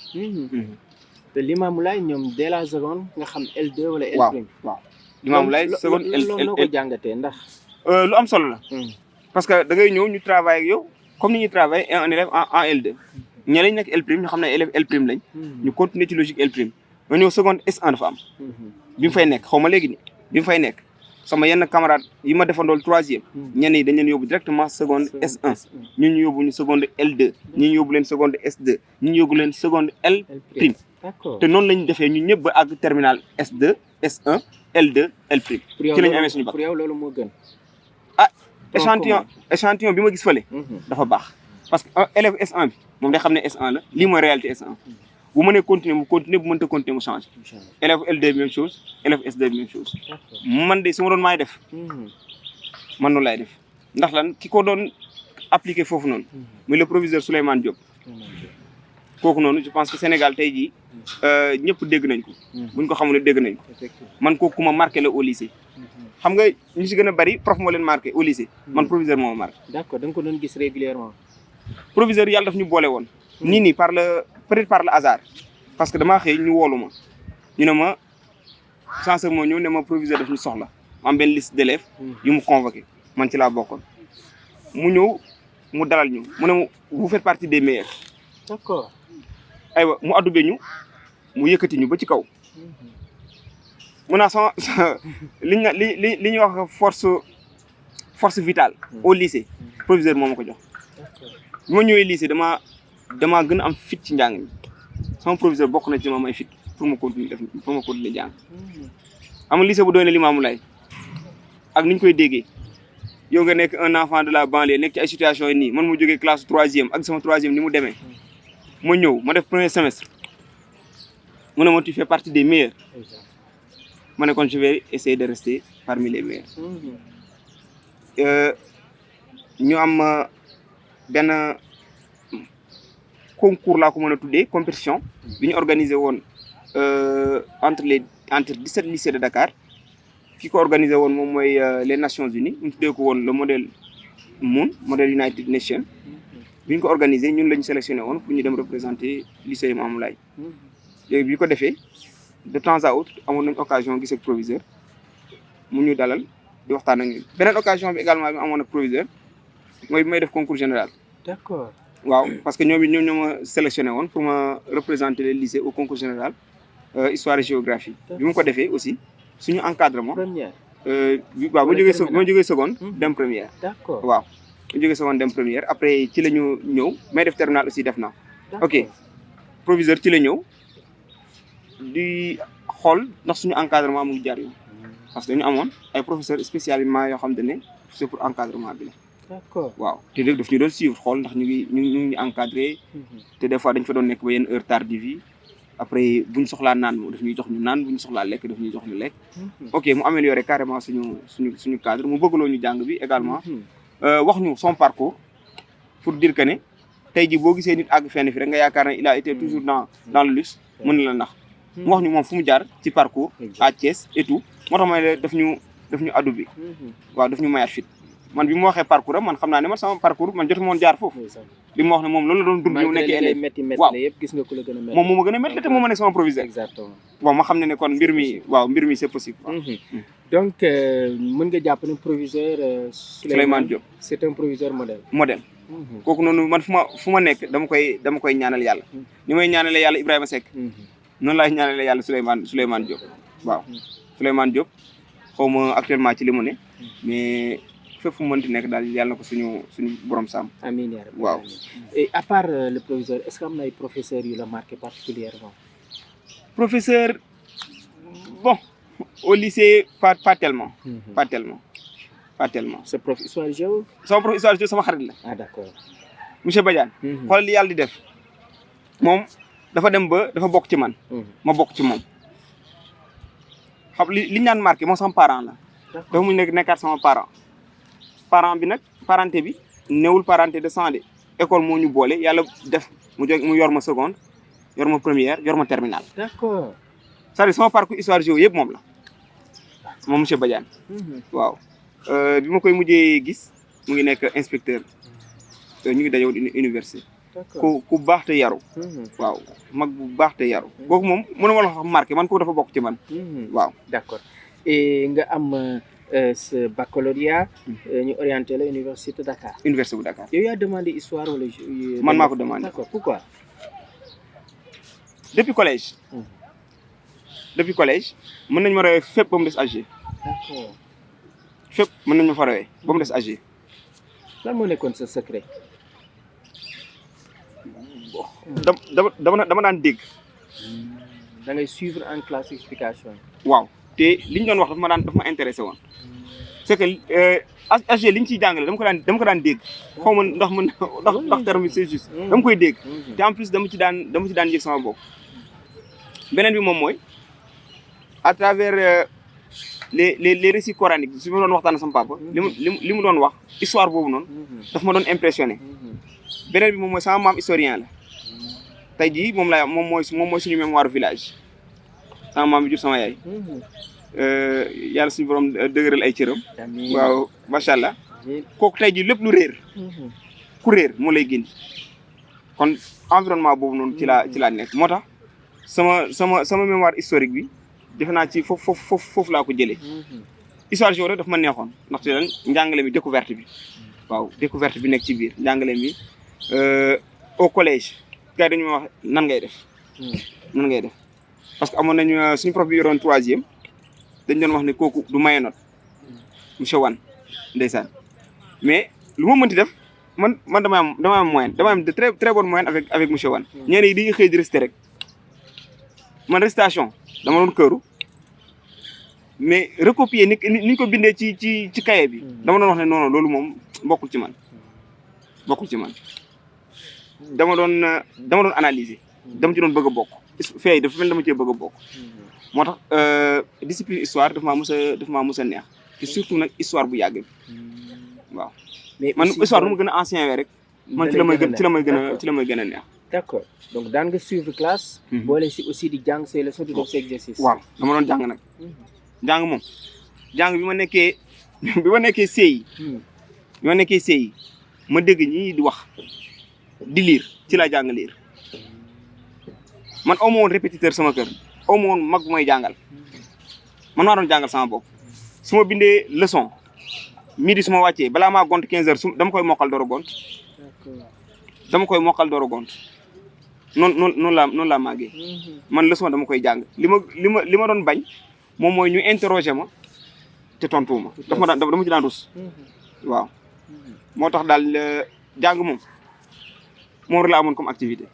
[SPEAKER 1] te Limamoulaye ñoom dès la seconde nga xam L2 wala L'.
[SPEAKER 2] waaw Limamoulaye seconde L
[SPEAKER 1] loo ko jàngatee ndax.
[SPEAKER 2] lu am solo la. parce que da ngay ñëw ñu travailler ak yow comme ni ñuy travailler un élève en L2. ñeneen ñi nekk L prime ñu xam ne élève L prime lañ. ñu continuer ci logique L prime. ma ñëw seconde S1 dafa am. bi mu fay nekk xaw ma léegi nii bi mu fay nekk sama yenn camarade yi ma defandool 3e. ñenn yi dañ leen yóbbu directement seconde S1. ñu yóbbu ñu seconde L2. ñu yóbbu leen seconde S2. ñu yóbbu leen seconde L prime.
[SPEAKER 1] d'accord te
[SPEAKER 2] noonu lañ defee ñun ñëpp ba àgg terminal S2 S1 L2 L prime. ci lañ amee suñu bac
[SPEAKER 1] pour yow loolu moo gën.
[SPEAKER 2] ah échantillon bi ma gis fële. dafa baax parce que élève S1 bi moom day xam ne S1 la lii mooy réalité S1. bu mënee continuer mu continuer bu mënta continuer mu changer. élève L2 bi même chose élève S2 bi même chose. man de su ma doon maay def. man noonu laay def ndax lan ki ko doon appliquer foofu noonu. muy le proviseur Souleymane Diop. kooku noonu je pense que Sénégal tey jii ñëpp dégg nañ ko. buñ ko xamul dégg nañ ko. man kooku ma marqué la au lycée. xam nga ñu si gën a bari prof moo leen marqué au lycée. man proviseur moo ma marqué.
[SPEAKER 1] d'accord da nga ko doon gis régulièrement.
[SPEAKER 2] proviseur yàlla daf ñu boole woon. nii peut-être par le hasard parce que damaa xëy ñu woolu ma ñu ne ma censeur moo ñëw ne ma proviseur daf ñu soxla am benn liste d'élèves yu mu convoqué man ci laa bokkoon mu ñëw mu dalal ñu mu ne vous faites partie des meilleurs.
[SPEAKER 1] d'accord.
[SPEAKER 2] aywa mu addubee ñu mu yëkkati ñu ba ci kaw mu naa sama li ñuy wax force vitale au lycée proviseur moo ma ko jox. bi ma ñëwee lycée damaa gën a am fit ci njàng mi sama proviseur bokk na ci ma may fit pour ma continuer jàng am nga lycée bu doy na Limamoulaye ak ni ñu koy déggee yow nga nekk un enfant de la banlieue nekk ci ay situation yi nii man mu jógee classe 3e ak sama 3e ni mu demee ma ñëw ma def premier semestre mu ne ma tu fais partie des meilleurs ma ne kon je vais essayer de rester parmi les meilleurs ñu am benn concours laa ko mën a tuddee compétition bi ñu organisé woon entre 17 lycées de Dakar ki ko organisé woon moom mooy les Nations Unies ñu tuddee ko woon le modèle Moon modèle United Nations bi ñu ko organisé ñun la ñu sélectionné woon pour ñu dem représenter lycée Limamoulaye léegi bi ñu ko defee de temps à autre amoon nañ occasion gis ak proviseur mu ñu dalal di waxtaan ak ñun beneen occasion bi également bi amoon ak proviseur mooy bi may def concours général.
[SPEAKER 1] D'accord.
[SPEAKER 2] waaw parce que ñoom ñoo ma sélectionné woon pour ma représenter les lycées au concours général histoire et géographie. bi mu ko defee aussi suñu encadrement.
[SPEAKER 1] première.
[SPEAKER 2] waaw ma jógee seconde dem première.
[SPEAKER 1] D'accord.
[SPEAKER 2] waaw ma jógee seconde dem première après ci la ñu ñëw may def terminale aussi def naa. ok proviseur ci la ñëw di xool ndax suñu encadrement mu ngi jaar yoon parce que dañu amoon ay professeurs spécialement yoo xam ne c'est pour encadrement bi la.
[SPEAKER 1] D'accord.
[SPEAKER 2] waaw te daf ñu doon suivre xool ndax ñu ngi encadré te des fois dañ fa doon nekk ba yenn heure tardive yi après bu ñu soxlaa naan daf ñuy jox ñu naan bu ñu soxlaa lekk daf ñuy jox ñu lekk. ok mu amélioré carrément suñu cadre mu bëggloo ñu jàng bi également. wax ñu son parcours pour dire que ne tey jii boo gisee nit àgg fenn fi rek nga yaakaar ne il a été toujours dans le luxe mën na la nax. mu wax ñu moom fu mu jaar ci parcours à Thiès et tout moo tax may daf ñu addu bi waaw daf ñu mayaat fit man bi mu waxee parcours am man xam naa ne man sama parcours man jotuma woon jaar foofu li ma wax ne moom loolu la doon dund ñëw nekk élève waaw
[SPEAKER 1] yëpp gis nga ku la gën a métti
[SPEAKER 2] moom moo ma gën a métti te moo ma nekk sama proviseur
[SPEAKER 1] exactement
[SPEAKER 2] bon ma xam ne kon mbir mi c'est possible
[SPEAKER 1] donc mën nga jàpp ne proviseur
[SPEAKER 2] Souleymane Diop
[SPEAKER 1] c'est un proviseur
[SPEAKER 2] modèle kooku noonu man fu ma nekk dama koy ñaanal yàlla ni may ñaanale yàlla Ibrahima Seck noonu laay ñaanale yàlla Souleymane Diop waaw Souleymane Diop xaw ma actuellement ci li mu ne mais fépp fu mu mënti nekk daal yàlla na ko suñu borom sàmm.
[SPEAKER 1] amiin yaa rabbi.
[SPEAKER 2] waaw
[SPEAKER 1] et à part le proviseur est-ce que am na ay professeurs yu la marqué particulièrement.
[SPEAKER 2] professeur bon au lycée pas tellement. pas tellement.
[SPEAKER 1] sa prof histoire géo.
[SPEAKER 2] sama prof histoire géo sama xarit la.
[SPEAKER 1] ah d'accord.
[SPEAKER 2] monsieur Badiane. xoolal li yàlla di def moom dafa dem ba dafa bokk ci man. ma bokk ci moom. xam li ñu naan marqué moom sama parent la. dafa mu nekkaat sama parent bi nag parenté bi newul parenté de sang de école moo ñu boole yàlla def mu yor ma seconde yor ma première yor ma terminale.
[SPEAKER 1] D'accord.
[SPEAKER 2] c'est-à-dire sama parcours histoire géo yëpp moom la moom monsieur Badiane. waaw bi ma koy mujjee gis mu ngi nekk inspecteur ñu ngi dajewoon université. ku baax te yaru. waaw mag bu baax te yaru. kooku moom mënuma la wax marqué man kooku dafa bokk ci man. waaw
[SPEAKER 1] d'accord et nga am ce baccalauréat ñu orienté la université de Dakar.
[SPEAKER 2] université bu Dakar.
[SPEAKER 1] yow yaa demandé histoire wala.
[SPEAKER 2] man maa ko demandé.
[SPEAKER 1] d'accord pourquoi.
[SPEAKER 2] depuis collège. mën nañu ma rawee fépp ba mu des AG.
[SPEAKER 1] d'accord.
[SPEAKER 2] fépp mën nañu ma fa rawee ba mu des AG.
[SPEAKER 1] lan moo nekkoon sa secret.
[SPEAKER 2] dama daan dégg.
[SPEAKER 1] da ngay suivre en classe explication.
[SPEAKER 2] waaw te li ñu doon wax dafa ma intéressé woon. c'est que AG li ñu ciy jàngale dama ko daan dégg. xaw ma ndax terme c'est juste. dama koy dégg. te en plus dama ci daan yëg sama bopp. beneen bi moom mooy à travers les récits coraniques su ma doon waxtaan sama papa. li mu doon wax histoire boobu noonu. daf ma doon impressionné. beneen bi moom mooy sama maam historien la. tey jii moom mooy suñu mémoire village sama maam bi jur sama yaay. yàlla suñu borom dëgëral ay cëram. waaw macha allah. kooku tey jii lépp lu réer. ku réer moo lay génn. kon environnement boobu noonu ci laa nekk moo tax sama mémoire historique bi defe naa ci foofu laa ko jëlee. histoire géo rek daf ma neexoon ndaxte lan njàngale mi découverte bi. waaw découverte bi nekk ci biir njàngale mi au collège. gars yi dañu ma wax nan ngay def parce que amoon nañu suñu prof bi yoroon 3e dañ doon wax ne kooku du maye note monsieur Wane ndeysaan mais lu ma mënti def man dama am moyenne dama am de très très bonne moyenne avec monsieur Wane ñeneen yi dañuy xëy di rester rek man récitation dama doon këru mais recopier ni ñu ko bindee ci cahier bi dama doon wax ne non loolu moom bokkul ci man dama doon analyser dama ci doon bëgg a bokk fee dafa mel dama cee bëgg a bokk moo tax discipline histoire daf maa mës a neex te surtout nag histoire bu yàgg bi waaw mais man histoire nu mu gën a ancien wee rek man ci la may gën a neex.
[SPEAKER 1] D'accord donc daan nga suivre classe. boole si aussi di jàng say leçons di def say exercice.
[SPEAKER 2] waaw dama doon jàng nag. jàng moom jàng bi ma nekkee CI. ma dégg ñii di wax di lire ci laa jàng lire man aw ma woon répétiteur sama kër aw ma woon mag bu may jàngal man maa doon jàngal sama bopp su ma bindee leçon midi su ma wàccee balaa maa gont 15 heures dama koy mokkal door a gont. noonu laa màggee man leçon dama koy jàng li ma doon bañ moom mooy ñu interroger ma te tontuwuma dama ci daan rus waaw moo tax daal jàng moom la amoon comme activité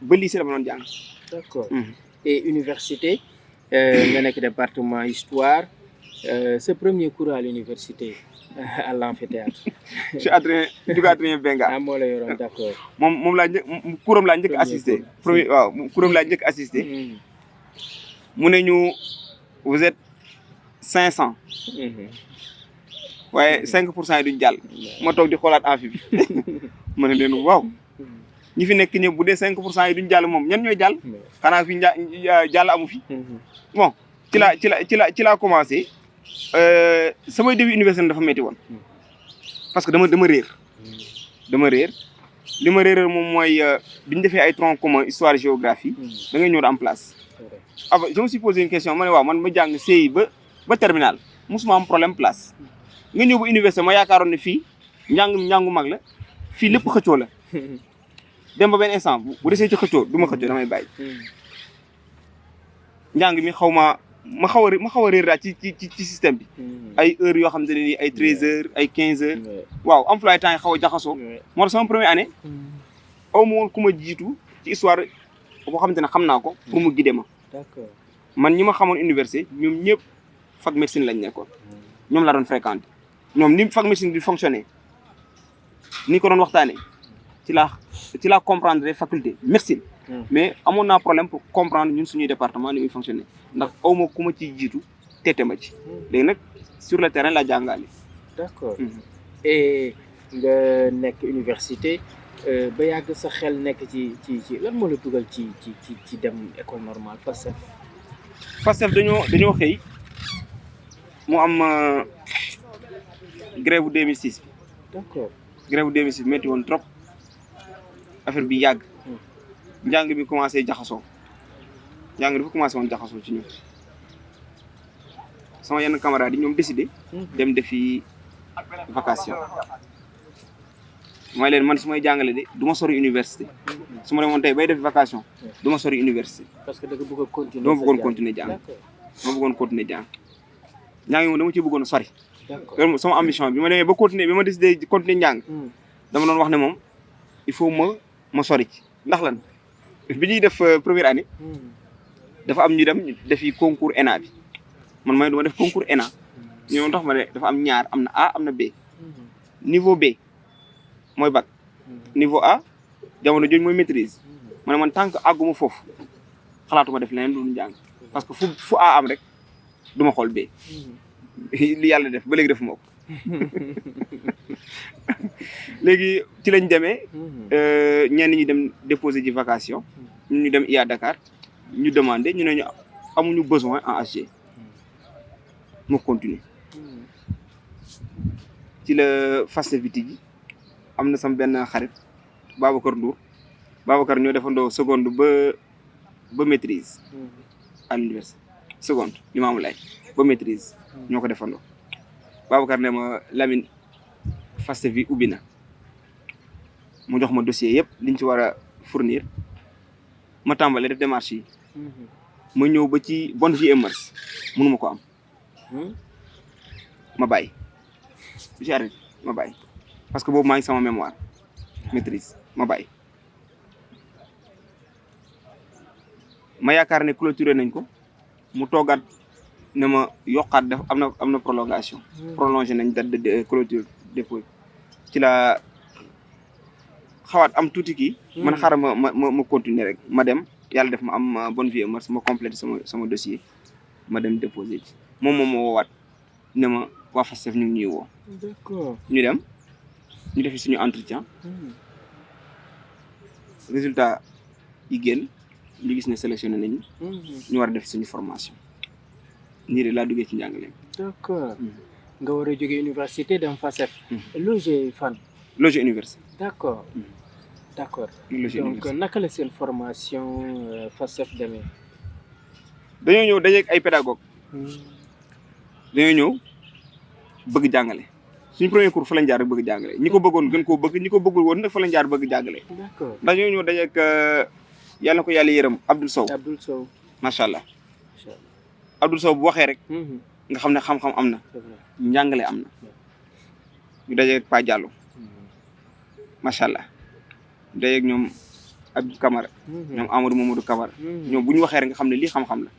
[SPEAKER 2] ba lycée dama doon jàng.
[SPEAKER 1] D'accord et université nga nekk département histoire ce premier cours à l'université à l'amphithéâtre.
[SPEAKER 2] je suis Adrien Benga.
[SPEAKER 1] ah moo la yoroon d'accord.
[SPEAKER 2] moom laa kuram laa njëkk assisté. premier waaw kuram laa njëkk assisté. mu ne ñu vous êtes 500. waaye 5% yi duñ jàll. ma toog di xoolaat amphi bi ma ne leen waaw ñi fi nekk ñëpp bu dee 5% yi duñ jàll moom ñan ñooy jàll. xanaa fi jàll amu fi. bon ci laa commencé. samay début université dafa metti woon parce que dama réer li ma réeral moom mooy bi ñu defee ay troncs communs histoire géographie da ngay ñëw am place. je me suis posé une question ma ne waaw man ma jàng CI ba terminal mosuma am problème place nga ñëw ba université ma yaakaaroon ne fii njàngu mag la fii lépp xëccoo la dem ba benn instant bu desee ci xëccoo du ma xëccoo damay bàyyi njàng mi ma xaw a réer daal ci système bi ay heures yoo xam ne nii ay 13 heures ay 15 heures waaw emploi temps yi xaw a jaxasoo moo tax sama première année aw ma woon ku ma jiitu ci histoire boo xamante ne xam naa ko pour mu guider ma.
[SPEAKER 1] D'accord
[SPEAKER 2] man ñi ma xamoon université ñoom ñëpp fac médecine lañ nekkoon ñoom laa doon fréquenté ñoom ni fac médecine di fonctionner ni ko doon waxtaanee ci laa comprendre faculté médecine mais amoon naa problème pour comprendre ñun suñuy département ni muy fonctionner ndax aw ma ku ma ciy jiitu teete ma ci léegi nag sur le terrain laa jàngale.
[SPEAKER 1] D'accord et nga nekk université ba yàgg sa xel nekk ci lan moo la dugal ci dem école normale FASTEF
[SPEAKER 2] dañoo xëy mu am grève 2006 bi.
[SPEAKER 1] D'accord
[SPEAKER 2] grève 2006 bi métti woon trop affaire bi yàgg njàng bi commencé jaxasoo ci ñun sama yenn camarades yi ñoom décidé dem defi vacation mooy leen man su may jàngale de du ma sori université su ma demoon tey bay def vacation du ma sori université.
[SPEAKER 1] parce que da nga bëgg a continuer
[SPEAKER 2] dama bëggoon continuer jàng njàng moom dama ci bëggoon a sori. loolu moom sama ambition bi ma demee bi ma décidé continuer njàng dama doon wax ne moom il faut ma sori ci ndax lan bi ñuy def première année dafa am ñu dem defi concours ENA bi man may duma def concours ENA ñoo tax ma ne dafa am ñaar am na A am na B niveau B mooy bac niveau A jamono jooju mooy maîtrise ma ne man tant que àgguma foofu xalaatuma def leneen lu njàng parce que fu A am rek duma xool B li yàlla def ba léegi defuma ko léegi ci lañ demee ñenn ñi dem déposer ji vacation ñu dem IA Dakar ñu demandé ñu ne ñu amuñu besoin en HG ma continuer ci la FASTEF bi tijji am na sama benn xarit Babacar Ndour Babacar ñoo defandoo seconde ba maîtrise à l'université seconde Limamoulaye ba maîtrise ñoo ko defandoo Babacar ne ma Lamine FASTEF bi ubbi na mu jox ma dossier yëpp liñ ci war a fournir ma tàmbalee def démarche yi ma ñëw ba ci bonne vie et mœurs mënuma ko am ma bàyyi j'ai arrêté ma bàyyi parce que boobu maa ngi sama mémoire ma yaakaar ne clôturé nañ ko mu toogaat ne ma yokkaat def am na prolongation prolongé nañ date de clôture dépôt ci la xawaat am tuuti kii man xaaral ma continuer rek ma dem yàlla def ma am bonne vie ma complété sama dossier ma dem déposé ci moom moo woowaat ne ma waa FASTEF ñu ngi ñuy woo
[SPEAKER 1] d'accord
[SPEAKER 2] ñu dem ñu defi suñu entretien résultat yi génn ñu gis ne sélectionné nañu ñu war a def suñu formation nii de laa duggee ci njàngale
[SPEAKER 1] d'accord nga war a jógee université dem FASTEF logé fan
[SPEAKER 2] logé université
[SPEAKER 1] d'accord d'accord
[SPEAKER 2] logé
[SPEAKER 1] donc
[SPEAKER 2] université
[SPEAKER 1] naka la seen formation FASTEF demee
[SPEAKER 2] dañoo ñëw dajeeg ay pédagogue dañoo ñëw bëgg jàngale suñu premier cours fa lañ jaar rek bëgg jàngale ñi ko bëggoon gën koo bëgg ñi ko bëggul woon nag fa lañ jaar bëgg jàngale
[SPEAKER 1] d'accord
[SPEAKER 2] ndax ñoo ñëw dajeeg yàlla na ko yàlla yërëm Abdoul Sow macha allah Abdoul Sow bu waxee rek nga xam ne xam-xam am na njàngale am na ñu dajeeg Pa Diallo macha allah ñu dajeeg ñoom Abdou Camara ñoom Amadou Mamadou Camara ñoom bu ñu waxee rek nga xam ne lii xam-xam la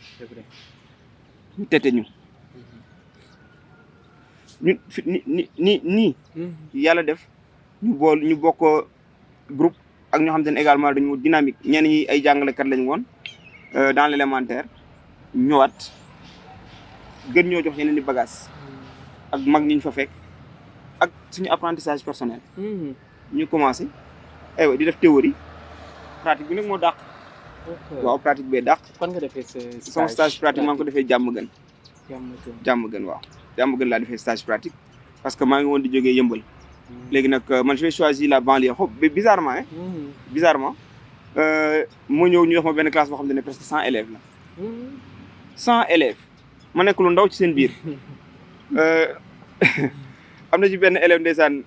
[SPEAKER 2] ñu tete ñu ñun fi nii yàlla def ñu bokk groupe ak ñoo xam te ne également dañu dynamique ñenn ñi ay jàngalekat lañ woon dans l'élémentaire ñëwaat gën ñoo jox yeneen i bagages ak mag ñi ñu fa fekk ak suñu apprentissage personnel ñu commencé aywa di def théorie pratique bi nag moo dàq waaw pratique bee dàq
[SPEAKER 1] fan nga defee
[SPEAKER 2] sama stage pratique maa ngi ko defee jàmm gën waaw jàmm gën laa defee stage pratique parce que maa ngi woon di jógee yëmbal léegi nag man je vais choisir la banlieue bizarrement bizarrement moo ñëw ñu jox ma benn classe boo xam ne presque 100 élèves la 100 élèves ma nekk lu ndaw ci seen biir am na ci benn élève ndeysaan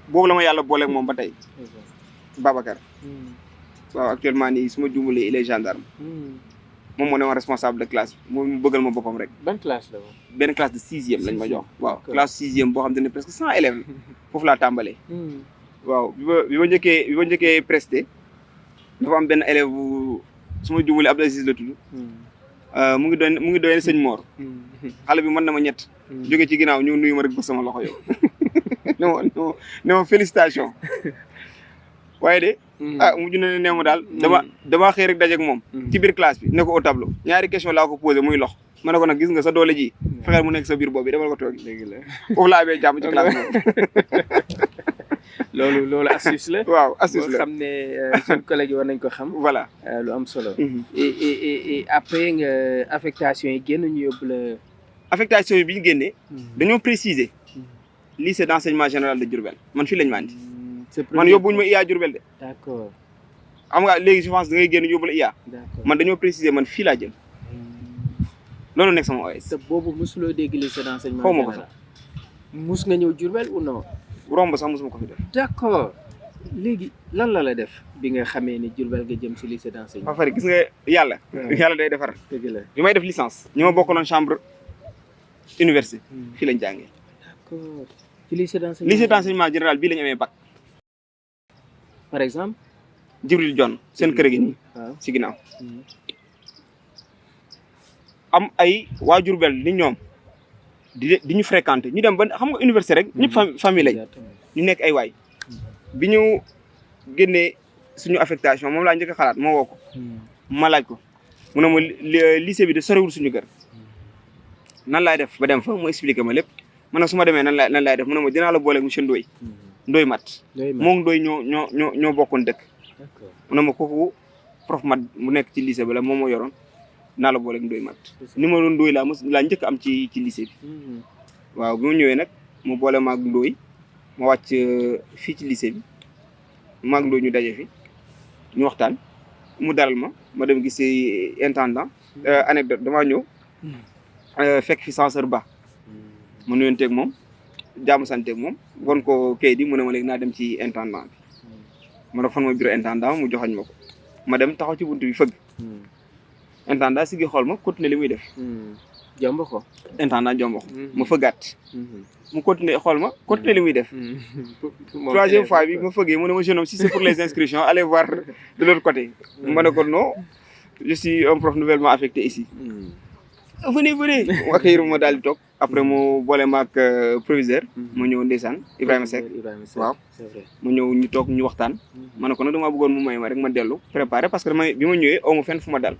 [SPEAKER 2] boobu la ma yàlla booleeg moom ba tey Babacar waaw actuellement nii su ma juumalee il est gendarme moom moo ne woon responsable de classe moom mu bëggal ma boppam rek.
[SPEAKER 1] ban classe la woon.
[SPEAKER 2] benn classe de 6e lañ ma jox. waaw classe 6e boo xam ne presque 100 élèves foofu laa tàmbalee. waaw bi ma njëkkee presté dafa am benn élève bu su ma juumalee Abdou Aziz la tudd. mu ngi doon sëñ Mor. xale bi mën na ma ñett. jóge ci ginnaaw ñu nuyu ma rek ba sama loxo yow. ne ma félicitation. waaye de mujj na ne neew ma daal damaa xëy rek dajeeg moom ci biir classe bi ne ko au tableau ñaari question laa ko posé muy lox ma ne ko nag gis nga sa doole ji fexeel mu nekk sa biir boobu demal ko toogi dëgg la foofu laa amee jàmm ci classe
[SPEAKER 1] bi loolu astuce la
[SPEAKER 2] waaw astuce la
[SPEAKER 1] xam ne suñu collègue yi war nañ ko xam
[SPEAKER 2] voilà
[SPEAKER 1] lu am solo et après nga affectation yi génn ñu yóbbu la
[SPEAKER 2] affectation yi bi ñu génnee dañoo préciser lycée d'enseignement général de Diourbel man fii lañ ma andi man yóbbuñu ma IA Diourbel de.
[SPEAKER 1] d'accord.
[SPEAKER 2] xam nga léegi je pense da ngay génn yóbbu la IA.
[SPEAKER 1] d'accord
[SPEAKER 2] man dañoo préciser man fii laa jëm. loolu nekk sama OS.
[SPEAKER 1] te boobu mosuloo dégg lycée d'enseignement
[SPEAKER 2] xaw ma ko sax.
[SPEAKER 1] mus nga ñëw Diourbel ou non.
[SPEAKER 2] romb sax mosuma ko fi def.
[SPEAKER 1] d'accord léegi lan la def bi nga xamee ni Diourbel nga jëm si lycée d'enseignement.
[SPEAKER 2] ba pare gis nga yàlla. yàlla day defar.
[SPEAKER 1] dëgg la
[SPEAKER 2] bi may def licence. ñi ma bokkaloon chambre université. fii lañ jàngee.
[SPEAKER 1] d'accord ci lycée
[SPEAKER 2] d'enseignement général bii lañ amee bac.
[SPEAKER 1] par exemple.
[SPEAKER 2] Jibril John seen kër gi nii.
[SPEAKER 1] waaw
[SPEAKER 2] ci ginnaaw. am ay waa Diourbel ni ñoom di ñu fréquenter ñu dem ba xam nga université rek ñëpp famille lañ ñu nekk ay waay. bi ñu génnee suñu affectation moom laa njëkk a xalaat moo woo ko. ma laaj ko mu ne ma lycée bi de sorewul suñu kër. nan laay def ba dem fa mu expliqué ma lépp ma ne su ma demee nan laay def mu ne ma dinaa la booleeg monsieur Ndoye. Ndoye Mat moom Ndoye ñoo bokkoon dëkk mu ne ma kooku prof mat mu nekk ci lycée ba la moom moo yoroon naa la booleeg Ndoye Mat numéro Ndoye laa njëkk am ci lycée bi waaw bi mu ñëwee nag mu boole maag Ndoye ma wàcc fii ci lycée bi maag Ndoye ñu daje fi ñu waxtaan mu dalal ma dem gis intendant anecdote damaa ñëw fekk fi censeur ba ma nuyonteeg moom jaamu santeeg moom won ko kayit yi mu ne ma léegi naa dem ci intendant bi ma ne fan ma bureau intendant mu joxoñ ma ko ma dem taxaw ci buntu bi fëgg intendant si gi xool ma continuer li muy def
[SPEAKER 1] jomb ko
[SPEAKER 2] intendant jomb ko ma fëggaat mu continuer xool ma continuer li muy def troisième fois bi ma fëggee mu ne ma jeune homme si c'est pour les inscriptions allez voir de l'autre côté ma ne ko non je suis un prof nouvellement affecté ici. venez accueillir ma daal di toog après mu boole ma ak proviseur mu ñëw ndeysaan Ibrahima Seck waaw mu ñëw ñu toog ñu waxtaan ma ne ko nag damaa bëggoon mu may ma rek ma dellu préparé parce que bi ma ñëwee aw ma fenn fu ma dal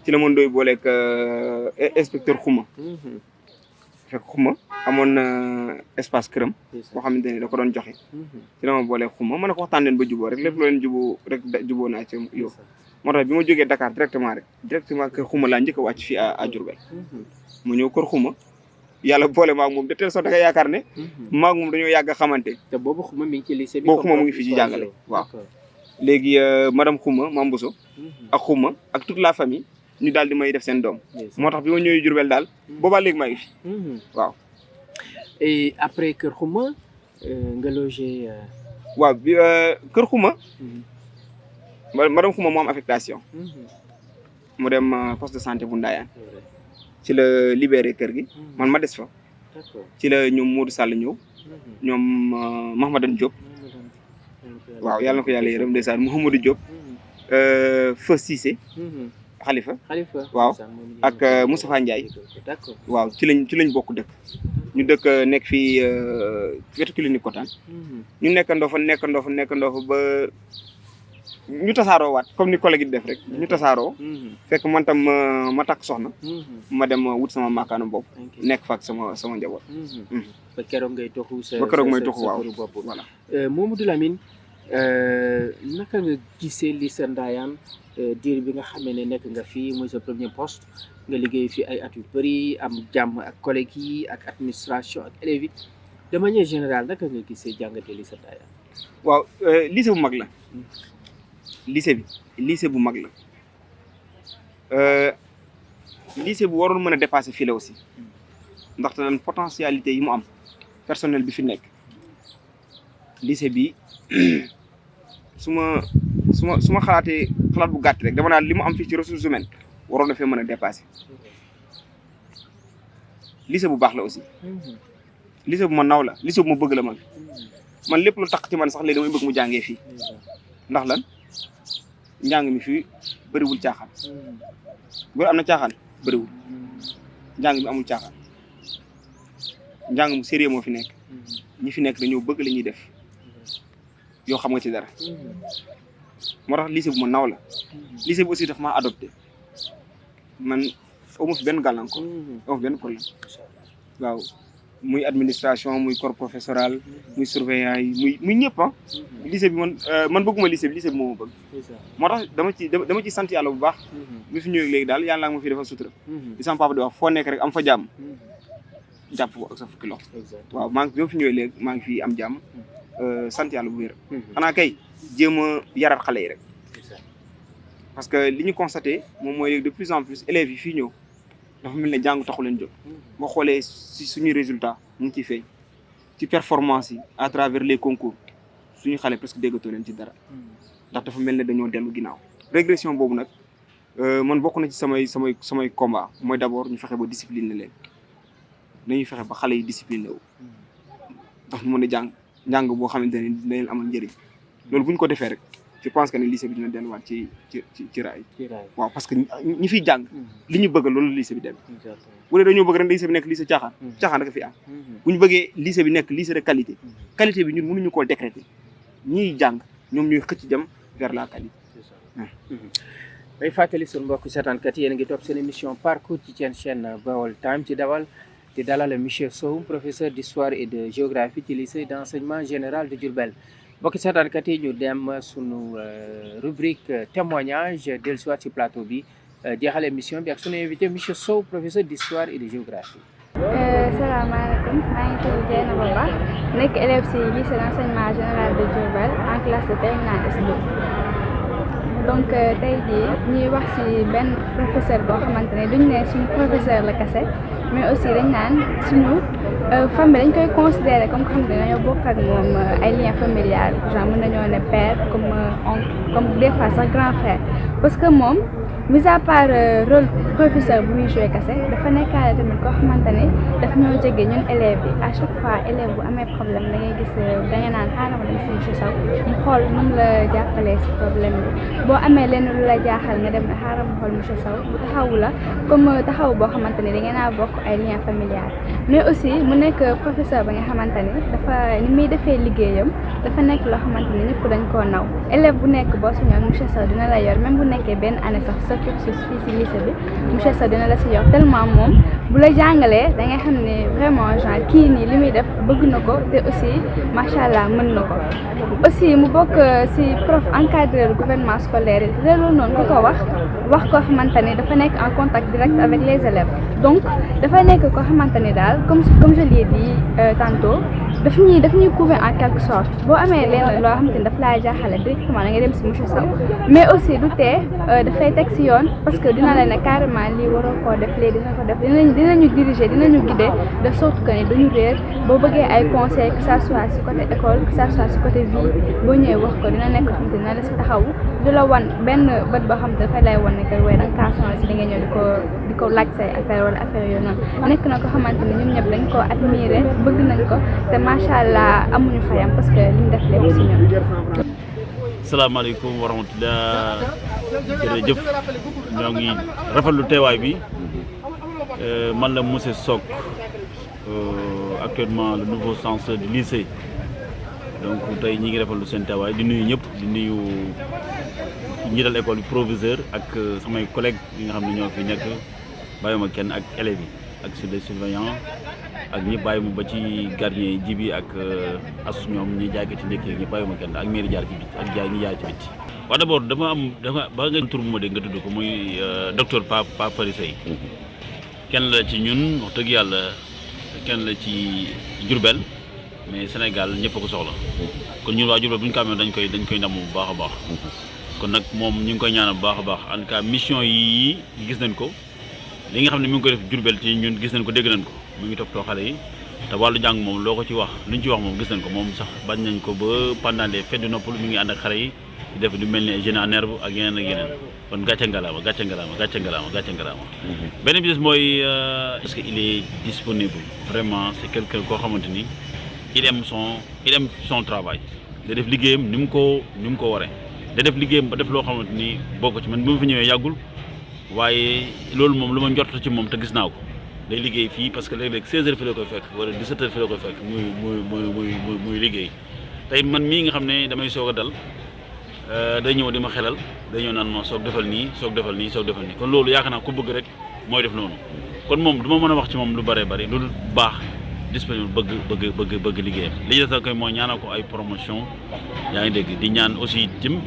[SPEAKER 2] ci la ma doy booleeg inspecteur Xuma fekk Xuma amoon na espace këram boo xamante ni da ko doon joxe ci la ma booleeg Xuma ma ne ko waxtaan leen ba juboo rek lépp loo leen juboo rek juboo naa ci yow moo tax bi ma jógee Dakar directement kër Xuma laa njëkk a wàcc fii à Diourbel mu ñëw kër Xuma yàlla boole maag moom de telle sorte da nga yaakaar ne maag moom dañoo yàgg a xamante
[SPEAKER 1] te boobu Xuma mi ngi ci lycée bi
[SPEAKER 2] boobu Xuma mu ngi fi ci jàngale waaw léegi madame Xuma Mame Bousso ak Xuma ak toute la famille ñu daal di may def seen doom moo tax bi ma ñëwee Diourbel daal boobaa léegi maa ngi fi waaw
[SPEAKER 1] et après kër Xuma nga logé
[SPEAKER 2] waaw bi kër Xuma madame Xuma moo am affectation mu dem poste de santé bu Ndayane ci la libéré kër gi man ma des fa ci la ñoom Modou Sall ñëw ñoom Mahamadan Diop waaw yàlla na ko yàlla yërëm ndeysaan Mouhamadou Diop Feu Cissé Khalifa waaw ak Moustapha Ndiaye waaw ci lañ bokk dëkk ñu dëkk nekk fii wetu clinique Kotaan ñu nekkandoo fa ba ñu tasaaroo waat comme ni collègue yi def rek ñu tasaaroo fekk man tam ma takk soxna ma dem wut sama maakaanu bopp nekk fa ak sama njaboot
[SPEAKER 1] ba keroog ngay toxu
[SPEAKER 2] ba keroog may toxu waaw
[SPEAKER 1] voilà Mamadou Lamine naka nga gisee lycée Ndayane diir bi nga xamee ne nekk nga fii mooy sa premier poste nga liggéey fii ay at yu bëri am jàmm ak collègues yi ak administration ak élèves yi de manière générale naka nga gisee jàngatee lycée Ndayane
[SPEAKER 2] waaw lycée bu mag la lycée bu mag la lycée bu waroon mën a dépasser fii la aussi ndaxte lan potentialité yi mu am personnel bi fi nekk lycée bi su ma xalaatee xalaat bu gàtt rek dama naan li mu am fii ci ressources humaines waroon na fee mën a dépasser lycée bu baax la aussi lycée bu ma naw la lycée bu ma bëgg la man lépp lu tax ci man sax léegi damay bëgg mu jàngee fii ndax lan njàng mi fii bëriwul caaxaan bu am na caaxaan bëriwul njàng mi amul caaxaan njàng mu sérieux moo fi nekk ñi fi nekk dañoo bëgg la ñuy def yoo xam nga ci dara moo tax lycée bu ma naw la lycée bi aussi daf maa adopté man amu fi benn gàllankoor amu fi benn problème waaw muy administration muy corps professoral muy surveillant yi muy ñëpp lycée bi man bëgguma lycée bi moo ma bëgg moo tax dama ci sant yàlla bu baax bi fi ñëwee léegi daal yàlla nga ma fi defal sutura di sama papa di wax foo nekk rek am fa jàmm jàpp ko ak sa fukki loxo waaw bi ma fi ñëwee léegi maa ngi fi am jàmm sant yàlla bu wér xanaa kay jéem a yarat xale yi rek parce que li ñu constaté moom mooy léegi de plus en plus élèves yi fii ñëw dafa mel ne jàng taxu leen jóg boo xoolee si suñuy résultat mu ngi ciy feeñ ci performance yi à travers les concours suñu xale presque déggatoo leen ci dara ndax dafa mel ne dañoo dellu ginnaaw régression boobu nag man bokk na ci samay combat mooy d'abord ñu fexe ba discipliner leen dañuy fexe ba xale yi discipliné wu ndax ñu mën a njàng boo xamante ne dina leen amal njëriñ loolu bu ñu ko defee rek je pense que ne lycée bi dina delluwaat ci raay waaw parce que ñi fiy jàng li ñu bëgg loolu lycée bi dem bu dee dañoo bëgg rek lycée bi nekk lycée caaxaan da fi am bu ñu bëggee lycée bi nekk lycée de qualité bi ñun mënuñu koo décréter ñiy jàng ñoom ñooy xëcc jëm vers la qualité
[SPEAKER 1] day fàttali suñu mbokk seetaankat yéen a ngi topp seen émission parcours ci seen chaîne Baol Times ci dalal monsieur Sow professeur d'histoire et de géographie ci lycée d'enseignement général de Diourbel mbokki seetaankat yi ñu dem sunu rubrique témoignage dellusiwaat ci plateau bi jeexal émission bi ak sunu invité monsieur Sow professeur d'histoire et de géographie.
[SPEAKER 3] salaamaaleykum maa ngi tudd Dieynaba Ba nekk élève ci lycée d'enseignement général de Diourbel en classe de terminale S2 donc tey jii ñuy wax ci benn professeur boo xamante ne duñ ne suñu professeur la kese mais aussi dañ naan suñu famille dañ koy considérer comme xam ne dañoo bokk ak moom ay liens familiales genre mën nañoo ne père comme oncle comme des fois sax grand frère parce que moom mis à part rôle professeur bu muy joué kese dafa nekkaale tamit koo xamante ne daf ñoo jege ñun élèves yi à chaque fois élève bu amee problème da ngay gis da ngay naan xaaral ma dem si monsieur Sow mu xool nu mu la jàppalee si problème bi boo amee lenn lu la jaaxal nga dem ne xaaral ma xool monsieur Sow bu taxawu la comme taxaw boo xamante ne da ngeen a bokk ay lien familial mais aussi mu nekk professeur ba nga xamante ne dafa ni muy defee liggéeyam dafa nekk loo xamante ne ñëpp dañ koo naw élève bu nekk boo si ñoon monsieur Sow dina la yor même bu nekkee benn année sax sa cursus fii si lycée bi monsieur Sow dina la si yor tellement moom bu la jàngalee da ngay xam ne vraiment genre kii nii li muy def bëgg na ko te aussi macha allah mën na ko aussi mu bokk si prof encadreur gouvernement scolaire yi loolu noonu ku ko wax koo xamante ne dafa nekk en contact direct avec les élèves donc dafa nekk koo xamante ne daal comme je l'ai dit tantôt daf ñuy couvrir en quelque sorte boo amee leen loo xamante ni daf laa jaaxale directement da ngay dem si monsieur Sow mais aussi du tee dafay teg si yoon parce que dina la ne carrément lii waroo koo def lii dina ko def dinañu diriger dinañu guider de sorte que ne duñu réer boo bëggee ay conseils que ça soit si côté école que ça soit si côté vie boo ñëwee wax ko dina nekk xamante dina la si taxawu du la wan benn bët boo xamante dafay lay wan ne que waaye da nga kaa sonal si di nga ñëw di ko laaj say affaire wala affaire yooyu noonu nekk na ko xamante ne ñun ñëpp dañ koo admirer bëgg nañ ko te macha allah amuñu fayam parce que li mu def lépp si ñun.
[SPEAKER 4] salaamaaleykum wa rahmatulah jërëjëf ñoo ngi rafetlu teewaay bi man la monsieur Sock actuellement le nouveau censeur du lycée donc tey ñi ngi rafetlu seen teewaay di nuyu ñëpp di nuyu njiital école bi proviseur ak samay collègues yi nga xam ne ñoo fi nekk bàyyuma kenn ak élèves yi ak sur les surveillants ak ñi bàyyi mu ba ci gardien yi jibi ak asus ñoom ñi jaay ko ci ndekki ñi bàyyuma kenn ak mairie jaar ci biti ak jaay ñi jaay ci biti waaw d'abord dama ba nga tur bu ma dégg nga tudd ko muy docteur Pape Fary Seye kenn la ci ñun wax dëgg yàlla kenn la ci Diourbel mais Sénégal ñëpp a ko soxla kon ñun waa Diourbel bu ñu ko amee dañ koy ndam bu baax a baax kon nag moom ñu ngi koy ñaanal bu baax a baax en tout cas mission yi gis nañ ko li nga xam ne mi ngi koy def Diourbel ci ñun gis nañ ko dégg nañ ko mu ngi toppatoo xale yi te wàllu jàng moom loo ko ci wax lu ñu ci wax moom gis nañ ko moom sax bañ nañ ko ba pendant les fêtes de Noppalu mi ngi ànd ak xale yi di def du mel ni Jeunes en Herbe ak yeneen kon gàcce ngalaama beneen bi des mooy est-ce que il est disponible vraiment c'est quelqu'un koo xamante ni il aime son travail da def liggéeyam ni mu ko waree da def liggéeyam ba def loo xamante ni bokk ci man bi ma fi ñëwee yàggul waaye loolu moom lu ma njort ci moom te gis naa ko day liggéey fii parce que léeg-léeg 16h fi la koy fekk wala 17h fi la koy fekk muy liggéey tey man mii nga xam ne damay soog a dal day ñëw di ma xelal day ñëw naan ma soog defal nii kon loolu yaakaar naa ku bëgg rek mooy def noonu kon moom du ma mën a wax ci moom lu bëree bëri lu baax disponible bëgg liggéeyam li ñu def koy mooy ñaanal ko ay promotion yaa ngi dégg di ñaan aussi tim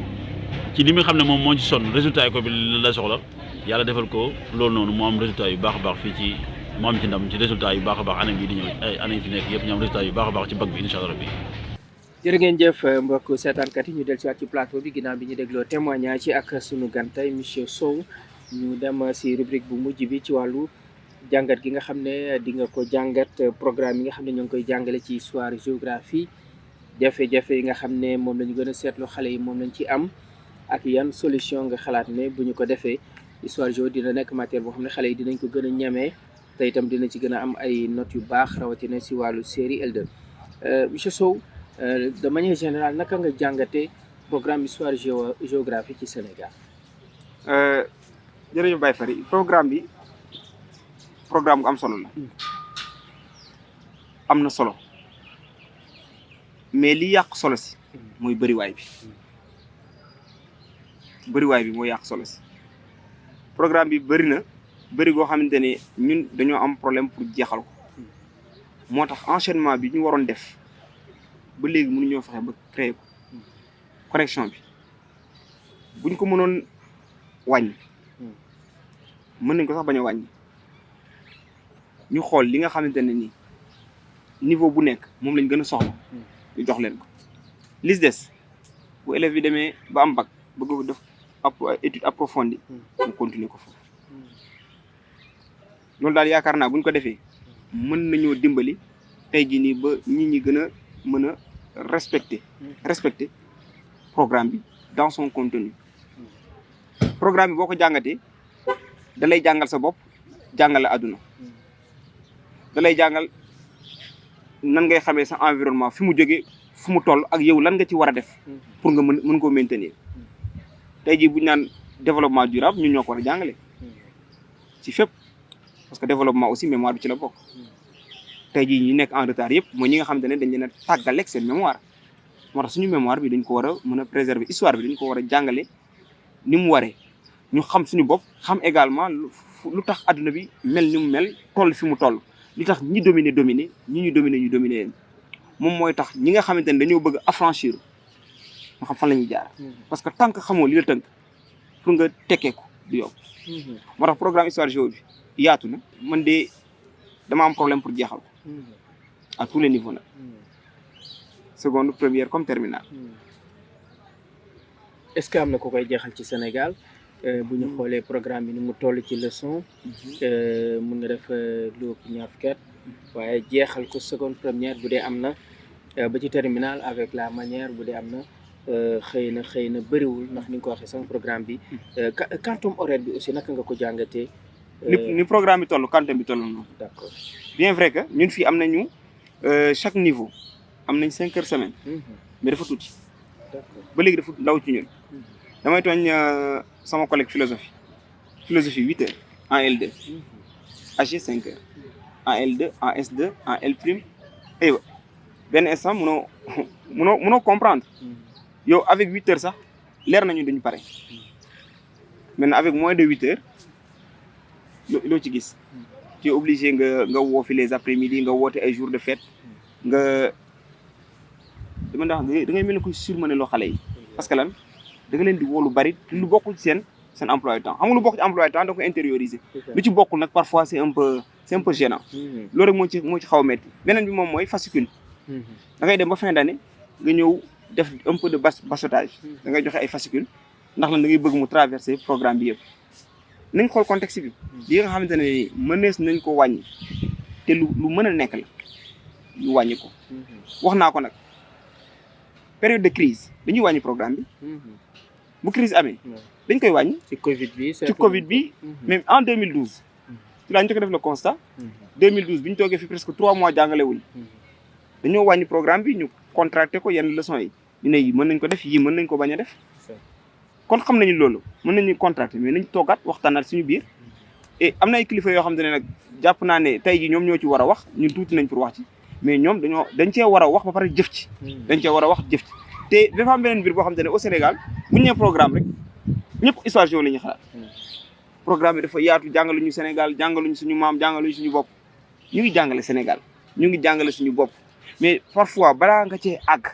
[SPEAKER 4] ci li nga xam ne moom moo ci sonn résultat école bi la soxla yàlla defal ko loolu noonu mu am résultat yu baax a baax fii ci mu am ci ndam ci résultat yu baax a baax année bii di ñëw ay année yi fi nekk yëpp ñu am résultat yu baax a baax ci bac bi incha allah rabbi.
[SPEAKER 1] jërë ngeen jëf mbokk seetaankat yi ñu del si waat ci plateau bi ginnaaw bi ñu dégloo témoignage ci ak sunu gan tey monsieur Sow ñu dem si rubrique bu mujj bi ci wàllu jàngat gi nga xam ne di nga ko jàngat programme yi nga xam ne ñoo ngi koy jàngale ci histoire géographie jafe-jafe yi nga xam ne moom la ñu gën a seetlu xale yi moom lañ ci am ak yan solution nga xalaat ne bu ñu ko defee histoire géo dina nekk matière boo xam ne xale yi dinañ ko gën a ñemee te itam dina ci gën a am ay notes yu baax rawatina si wàllu série L2 monsieur Sow de manière générale naka nga jàngate programme histoire géographie ci Sénégal.
[SPEAKER 2] jërëjëf Baye Fary programme bi programme bu am solo la am na solo mais li yàq solo si mooy bëriwaay bi mooy yàq solo si programme bi bëri goo xamante ne ñun dañoo am problème pour jeexal ko moo tax enchaînement bi ñu waroon def ba léegi mënuñoo fexe ba créer ko connexion bi buñ ko mënoon wàññi mën nañ ko sax bañ a wàññi ñu xool li nga xamante ne ni niveau bu nekk moom lañ gën a soxla ñu jox leen ko li des bu élèves yi demee ba am bac bëgg def étude approfondie mu continuer ko foofu loolu daal yaakaar naa buñ ko defee mën nañoo dimbali tey jii nii ba nit ñi gën a mën a respecter programme bi dans son contenu programme bi boo ko jàngatee da lay jàngal sa bopp jàngal la àdduna da lay jàngal nan ngay xamee sa environnement fi mu jógee fu mu toll ak yow lan nga ci war a def pour nga mën koo maintenir tey jii bu ñu naan développement durable ñun ñoo ko war a jàngale ci fépp parce que développement aussi mémoire bi ci la bokk tey jii ñi nekk en retard yëpp mooy ñi nga xamante ne dañ leen a tàggaleeg seen mémoire moo tax suñu mémoire bi dañ ko war a mën a préserver histoire bi dañ ko war a jàngale ni mu waree ñu xam suñu bopp xam également lu tax adduna bi mel ni mu mel toll fi mu toll li tax ñi dominer ñi ñu dominer leen moom mooy tax ñi nga xamante ne dañoo bëgg affranchir nga xam fan la ñuy jaar parce que tant que xamoo li la tënk pour nga tekkee ko du yomb moo tax programme histoire géo bi yaatu na man de dama am problème pour jeexal ko à tous les niveaux nag seconde première comme terminale
[SPEAKER 1] est-ce que am na ko koy jeexal ci Sénégal bu ñu xoolee programme bi ni mu toll ci leçon mun nga def lu ëpp ñaar fukki at waaye jeexal ko seconde première bu dee am na ba ci terminale avec la manière bu dee am na xëy na bëriwul ndax ni nga ko waxee sama programme bi quantum horaire bi aussi naka nga ko jàngatee.
[SPEAKER 2] ni programme bi toll quantum bi toll noonu.
[SPEAKER 1] d'accord
[SPEAKER 2] bien vrai que ñun fii am nañu chaque niveau am nañ 5 heures semaine. mais dafa tuuti.
[SPEAKER 1] d'accord
[SPEAKER 2] ba léegi dafa ndaw ci ñun. damay tooñ sama collègue philosophie 8 heures en L2 AG 5 heures en L2 en S2 en L prime aywa benn instant mënoo comprendre yow avec 8 heures sax leer nañu dañu pare maintenant avec moins de 8 heures loo ci gis tu es obligé nga woo fi les après-midi nga woote ay jours de fête nga dama ndax da ngay mel ni kuy surmené loo xale yi parce que lan da nga leen di woo lu bari lu bokkul ci seen emploi du temps xam nga lu bokk ci emploi du temps da ko intérioriser lu ci bokkul nag parfois c'est un peu gênant loolu rek moo ci xaw a métti beneen bi moom mooy fascicule da ngay dem ba fin d'année nga ñëw def un peu de bachotage da ngay joxe ay fascicule ndax lan da ngay bëgg mu traverser programme bi yëpp nañ xool contexte bi yi nga xamante ne mënees nañ ko wàññi te lu mën a nekk la ñu wàññi ko wax naa ko nag période de crise dañuy wàññi programme bi bu crise amee dañ koy wàññi ci Covid bi même en 2012 ci laa ñu ko def le constat 2012 bi ñu toogee fi presque 3 mois jàngale wuñ dañoo wàññi programme bi ñu contracté ko yenn leçons yi ñu ne yi mën nañ ko def yii mën nañ ko bañ a def kon xam nañu loolu mën nañu contracté mais nañ toogaat waxtaanaat suñu biir et am na ay kilifa yoo xam ne nag jàpp naa ne tey ji ñoom ñoo ci war a wax ñun tuuti nañ pour wax ci mais ñoom dañ cee war a wax ba pare jëf ci dañ cee war a wax jëf ci te dafa am beneen mbir boo xam ne au Sénégal bu ñu nee programme rek ñëpp histoire géo la ñuy xalaat programme bi dafa yaatu jàngaluñu Sénégal jàngaluñu suñu maam jàngaluñu suñu bopp ñu ngi jàngale Sénégal ñu ngi jàngale suñu bopp mais parfois balaa nga cee àgg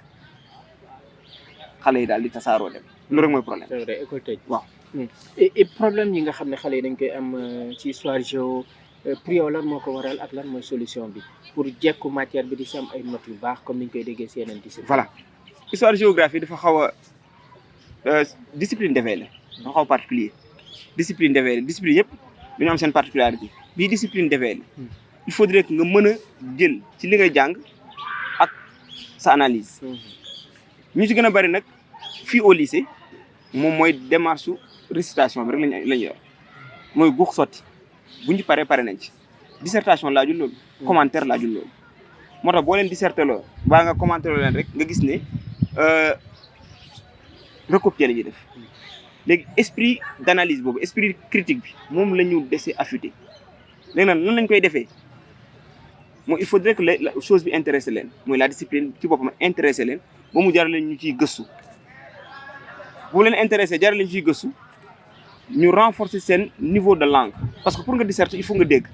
[SPEAKER 2] xale yi daal di tasaaroo dem loolu rek mooy problème.
[SPEAKER 1] c'est vrai école tëj
[SPEAKER 2] waaw.
[SPEAKER 1] et problème yi nga xam ne xale yi dañ koy am ci histoire géo pour yow lan moo ko waral ak lan mooy solution bi pour jekku matière bi di si am ay notes yu baax comme ni ñu koy déggee si yeneen discipline.
[SPEAKER 2] voilà histoire géographie dafa xaw a discipline defee la dafa xaw a particulier discipline defee la discipline yëpp dañoo am seen particularité bii discipline defee la il faudrait que nga mën a jël ci li ngay jàng ak sa analyse. ñu ci gën a bari nag fii au lycée moom mooy démarche récitation bi rek lañu yor mooy guux sotti bu ñu pare nañ ci dissertation laajul loolu commentaire laajul loolu moo tax boo leen disserté loo baa nga commenté loo leen rek nga gis ne recopier la ñuy def léegi esprit d'analyse boobu esprit critique bi moom la ñu dese affûté léegi nag nan lañ koy defee mooy il faudrait que la chose bi intéressé leen mooy la discipline ci boppam intéressé leen ba mu jaral leen ñu ciy gëstu bu leen intéressé jaral leen ñu ciy gëstu ñu renforcer seen niveau de langue parce que pour nga disserter il faut nga dégg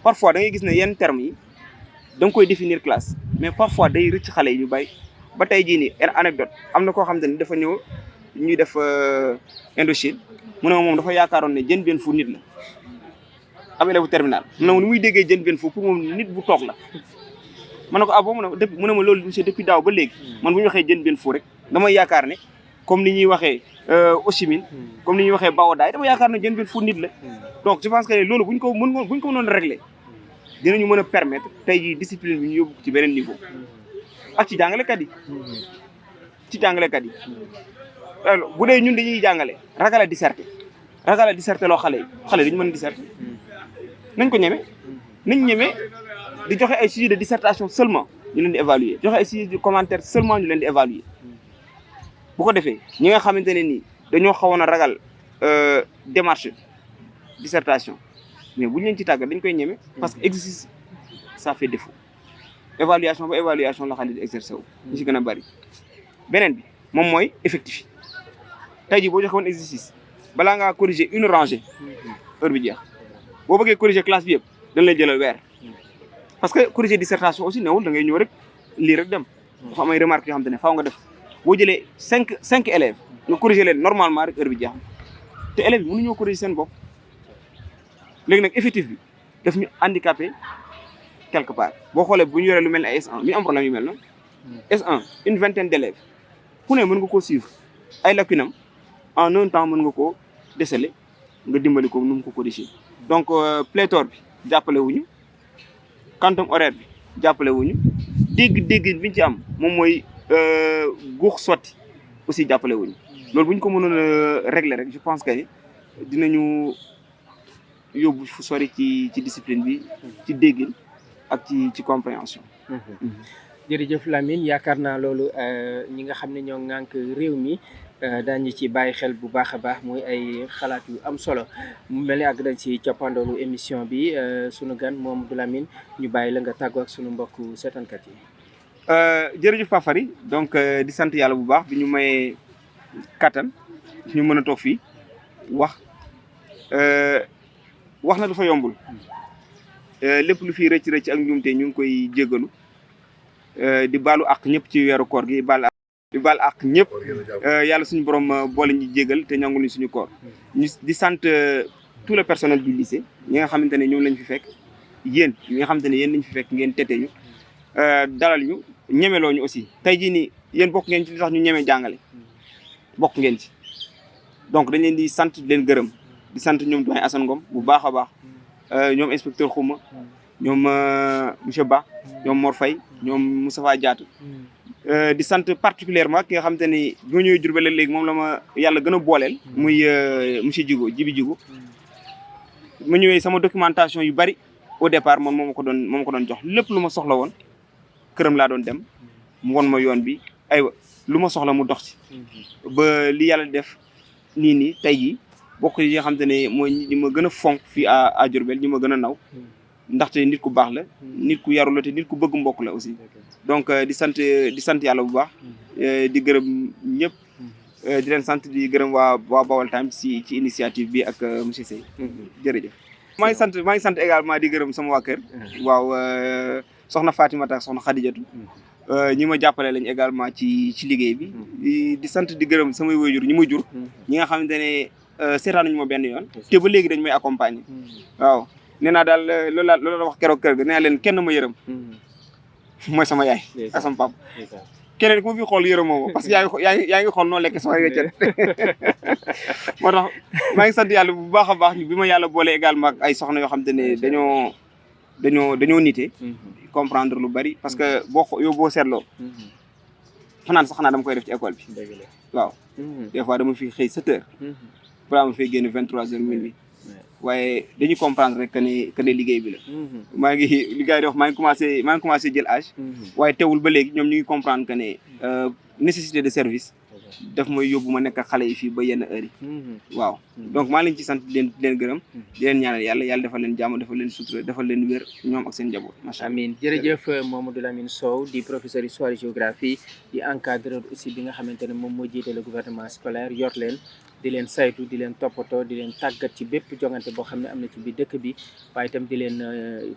[SPEAKER 2] parfois da ngay gis ne yenn termes yi da nga koy définir classe mais parfois day rëcc xale yi ñu bàyyi ba tey jii nii anecdote am na koo xam te ne dafa ñëw ñuy def Indochine mu ne moom dafa yaakaaroon ne Diène Bien Phu nit la am élève terminal mu ne ni muy déggee Diène Bien Phu pour moom nit bu toog la ma ne ko ah bon mu ne ma loolu monsieur depuis daaw ba léegi man bu ñu waxee Diène Bien Phu rek damay yaakaar ne comme ni ñuy waxee Ho Chi Minh comme ni ñuy waxee Bao Dai dama yaakaar ne Diène Bien Phu nit la donc je pense que loolu buñ ko mënoon régler dinañu mën a permettre tey jii discipline bi ñu yóbbu ci beneen niveau ak ci jàngalekat yi bu dee ñun dañuy jàngale ragal a disserter ragal a disserté loo xale yi dañu mën a disserté nañ ko ñeme nañ ñeme di joxe ay sujets de dissertation seulement ñu leen di évaluer joxe ay sujets de commentaire seulement ñu leen di évaluer bu ko defee ñi nga xamante ne nii dañoo xawoon a ragal démarche dissertation mais bu ñu leen ci tàggat dañ koy ñeme parce que exercice ça fait défaut évaluation ba évaluation la xale di exercer wu ñu ci gën a bari beneen bi moom mooy effectif yi tey jii boo joxe woon exercice balaa ngaa corriger une rangée heure bi jeex boo bëggee corriger classe bi yëpp dañ lay jëlal weer parce que corriger dissertation aussi newul da ngay ñëw rek lii rek dem dafa am ay remarques yoo xam te ne faaw nga def boo jëlee cinq élèves nga corriger leen normalement rek heure bi jeex te élèves yi mënuñoo corriger seen bopp léegi nag effectif bi daf ñu handicapé quelque part boo xoolee bu ñu yoree lu mel ne ay S1 ñu am problème yu mel noonu S1 une vingtaine d'élèves ku ne mën nga koo suivre ay lacune am en un temps mën nga koo déceler nga dimbali ko nu mu ko corriger donc pléthore bi jàppale wuñu quantum horaire bi jàppale wuñu dégg bi ñu ci am moom mooy guux sotti aussi jàppale wuñu loolu bu ñu ko mënoon a régler rek je pense que ni dinañu yóbbu fu sori ci discipline bi ci déggin ak ci compréhension.
[SPEAKER 1] jërëjëf Lamine yaakaar naa loolu ñi nga xam ne ñoo ŋànk réew mi daañu ci bàyyi xel bu baax a baax muy ay xalaat yu am solo mu mel ni ak dañ ci cappandoolu émission bi sunu gan Mamadou Lamine ñu bàyyi la nga tàggoo ak sunu mbokku seetankat yi.
[SPEAKER 2] jërëjëf Pape Fary donc di sant yàlla bu baax bi ñu mayee kattan ñu mën a toog fii wax na dafa yombul lépp lu fi rëcc ak njuumte ñu ngi koy jéggalu di baalu ak ñëpp ci weeru koor gi di baal ak ñëpp yàlla suñu borom boole ñu jéggal te ñangul ñu suñu koor ñu di sant tout le personnel du lycée ñi nga xamante ne ñoom lañ fi fekk yéen ñi nga xamante ne yéen lañ fi fekk ngeen tete ñu dalal ñu ñemeloo ñu aussi tey jii nii yéen bokk ngeen ci li tax ñu ñeme jàngale bokk ngeen ci donc dañ leen di sant di leen gërëm di sant ñoom doyen Assane Ngom bu baax a baax ñoom inspecteur Xuma ñoom monsieur Ba ñoom Mor Faye ñoom Moustapha Diatou di sant particulièrement ki nga xamante ni bi ma ñëwee Diourbel léegi moom la ma yàlla gën a booleel muy monsieur Djibi Djigo ma ñëwee sama documentation yu bari au départ moom moo ma ko doon jox lépp lu ma soxla woon këram laa doon dem mu won ma yoon bi aywa lu ma soxla mu dox ci ba li yàlla def nii tey jii bokk yi nga xamante ne mooy ñi ma gën a fonk fii à Diourbel ñi ma gën a naw ndaxte nit ku baax la nit ku yaru la te nit ku bëgg mbokk la aussi donc di sant yàlla bu baax di gërëm ñëpp di leen sant di gërëm waa Baol Times ci initiative bi ak monsieur Seye jërëjëf maa ngi sant également di gërëm sama waa kër waaw soxna Fatimata ak soxna Khadijatou ñi ma jàppale lañ également ci liggéey bi di sant di gërëm samay waajur ñi ma jur ñi nga xamante ne seetaanuñu ma benn yoon te ba léegi dañ may accompagner waaw nee naa daal loolu la wax keroog kër ga nee naa leen kenn ma yërëm mooy sama yaay ak sama papa keneen ku ma fi xool yërëm moom parce que yaa ngi xool noo lekk sama weccet moo tax maa ngi sant yàlla bu baax a baax bi ma yàlla boole également ak ay soxna yoo xam te ne dañoo nite comprendre lu bari parce que boo seetloo fanaan sax xanaa dama koy def ci école bi waaw des fois dama fi xëy 7 heures balaa ma fay génn 23 heures minuit waaye dañuy comprendre rek que ne liggéey bi la maa ngi li gars yi di wax maa ngi commencé jël âge waaye teewul ba léegi ñoom ñu ngi comprendre que ne nécessité de service daf may yóbbu ma nekk ak xale yi fii ba yenn heures yi waaw donc maa leen ci sant di leen gërëm di leen ñaanal yàlla defal leen jàmm defal leen sutura defal leen wér ñoom ak seen njaboot macha allah.
[SPEAKER 1] amiin jërëjëf Mamadou Lamine Sow di professeur histoire et géographie di encadreur aussi bi nga xamante ne moom moo jiite le gouvernement scolaire yor leen di leen saytu di leen toppatoo di leen tàggat ci bépp jongante boo xam ne am na ci biir dëkk bi waaye itam di leen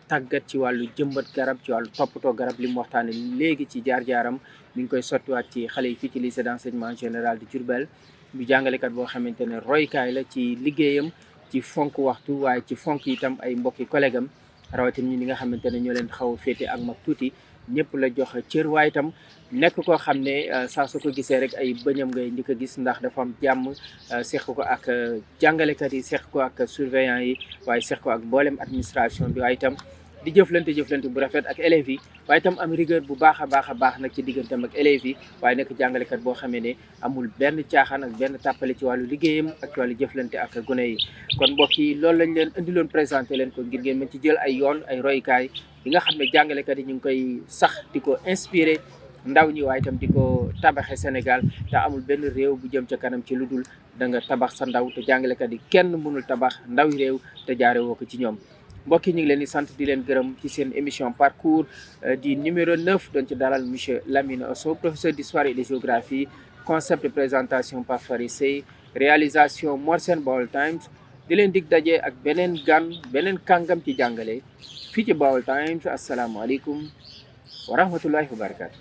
[SPEAKER 1] tàggat ci wàllu jëmbat garab ci wàllu toppatoo garab li mu waxtaane léegi ci jaar-jaaram mi ngi koy sottiwaat ci xale yi fii ci lycée d'enseignement général de Diourbel bu jàngalekat boo xamante ne roykaay la ci liggéeyam ci fonk waxtu waaye ci fonk itam ay mbokki collègue am rawatina ñi nga xamante ne ñoo leen xaw a féete ak mag tuuti ñëpp la jox cër waaye itam nekk koo xam ne saa su ko gisee rek ay bëñam ngay njëkk a gis ndax dafa am jàmm seq ko ak jàngalekat yi seq ko ak surveillant yi waaye seq ko ak mboolem administration bi waaye itam di jëflante bu rafet ak élèves yi waaye itam am rigueur bu baax a baax nag ci digganteem ak élèves yi waaye nekk jàngalekat boo xamee ne amul benn caaxaan ak benn tàppale ci wàllu liggéeyam ak ci wàllu jëflante ak gone yi kon mbokk yi loolu lañ leen indiloon présenté leen ko ngir ngeen mën ci jël ay yoon ay royukaay yi nga xam ne jàngalekat yi ñu ngi koy sax di ko inspiré ndaw ñi waaye itam di ko tabaxe Sénégal te amul benn réew bu jëm ca kanam ci lu dul da nga tabax sa ndaw te jàngalekat yi kenn mënul tabax ndawi réew te jaare woo ko ci ñoom mbokk yi ñu ngi leen di sant di leen gërëm ci seen émission parcours di numéro 9 doon ci dalal monsieur Lamine Sow professeur d'histoire et de géographie concept de présentation par Fary Sey réalisation Mor Sène Baol Times di leen dig daje ak beneen gan beneen kàngam ci jàngale fii ci Baol Times asalaamaaleykum wa rahmatullahi wa barakatu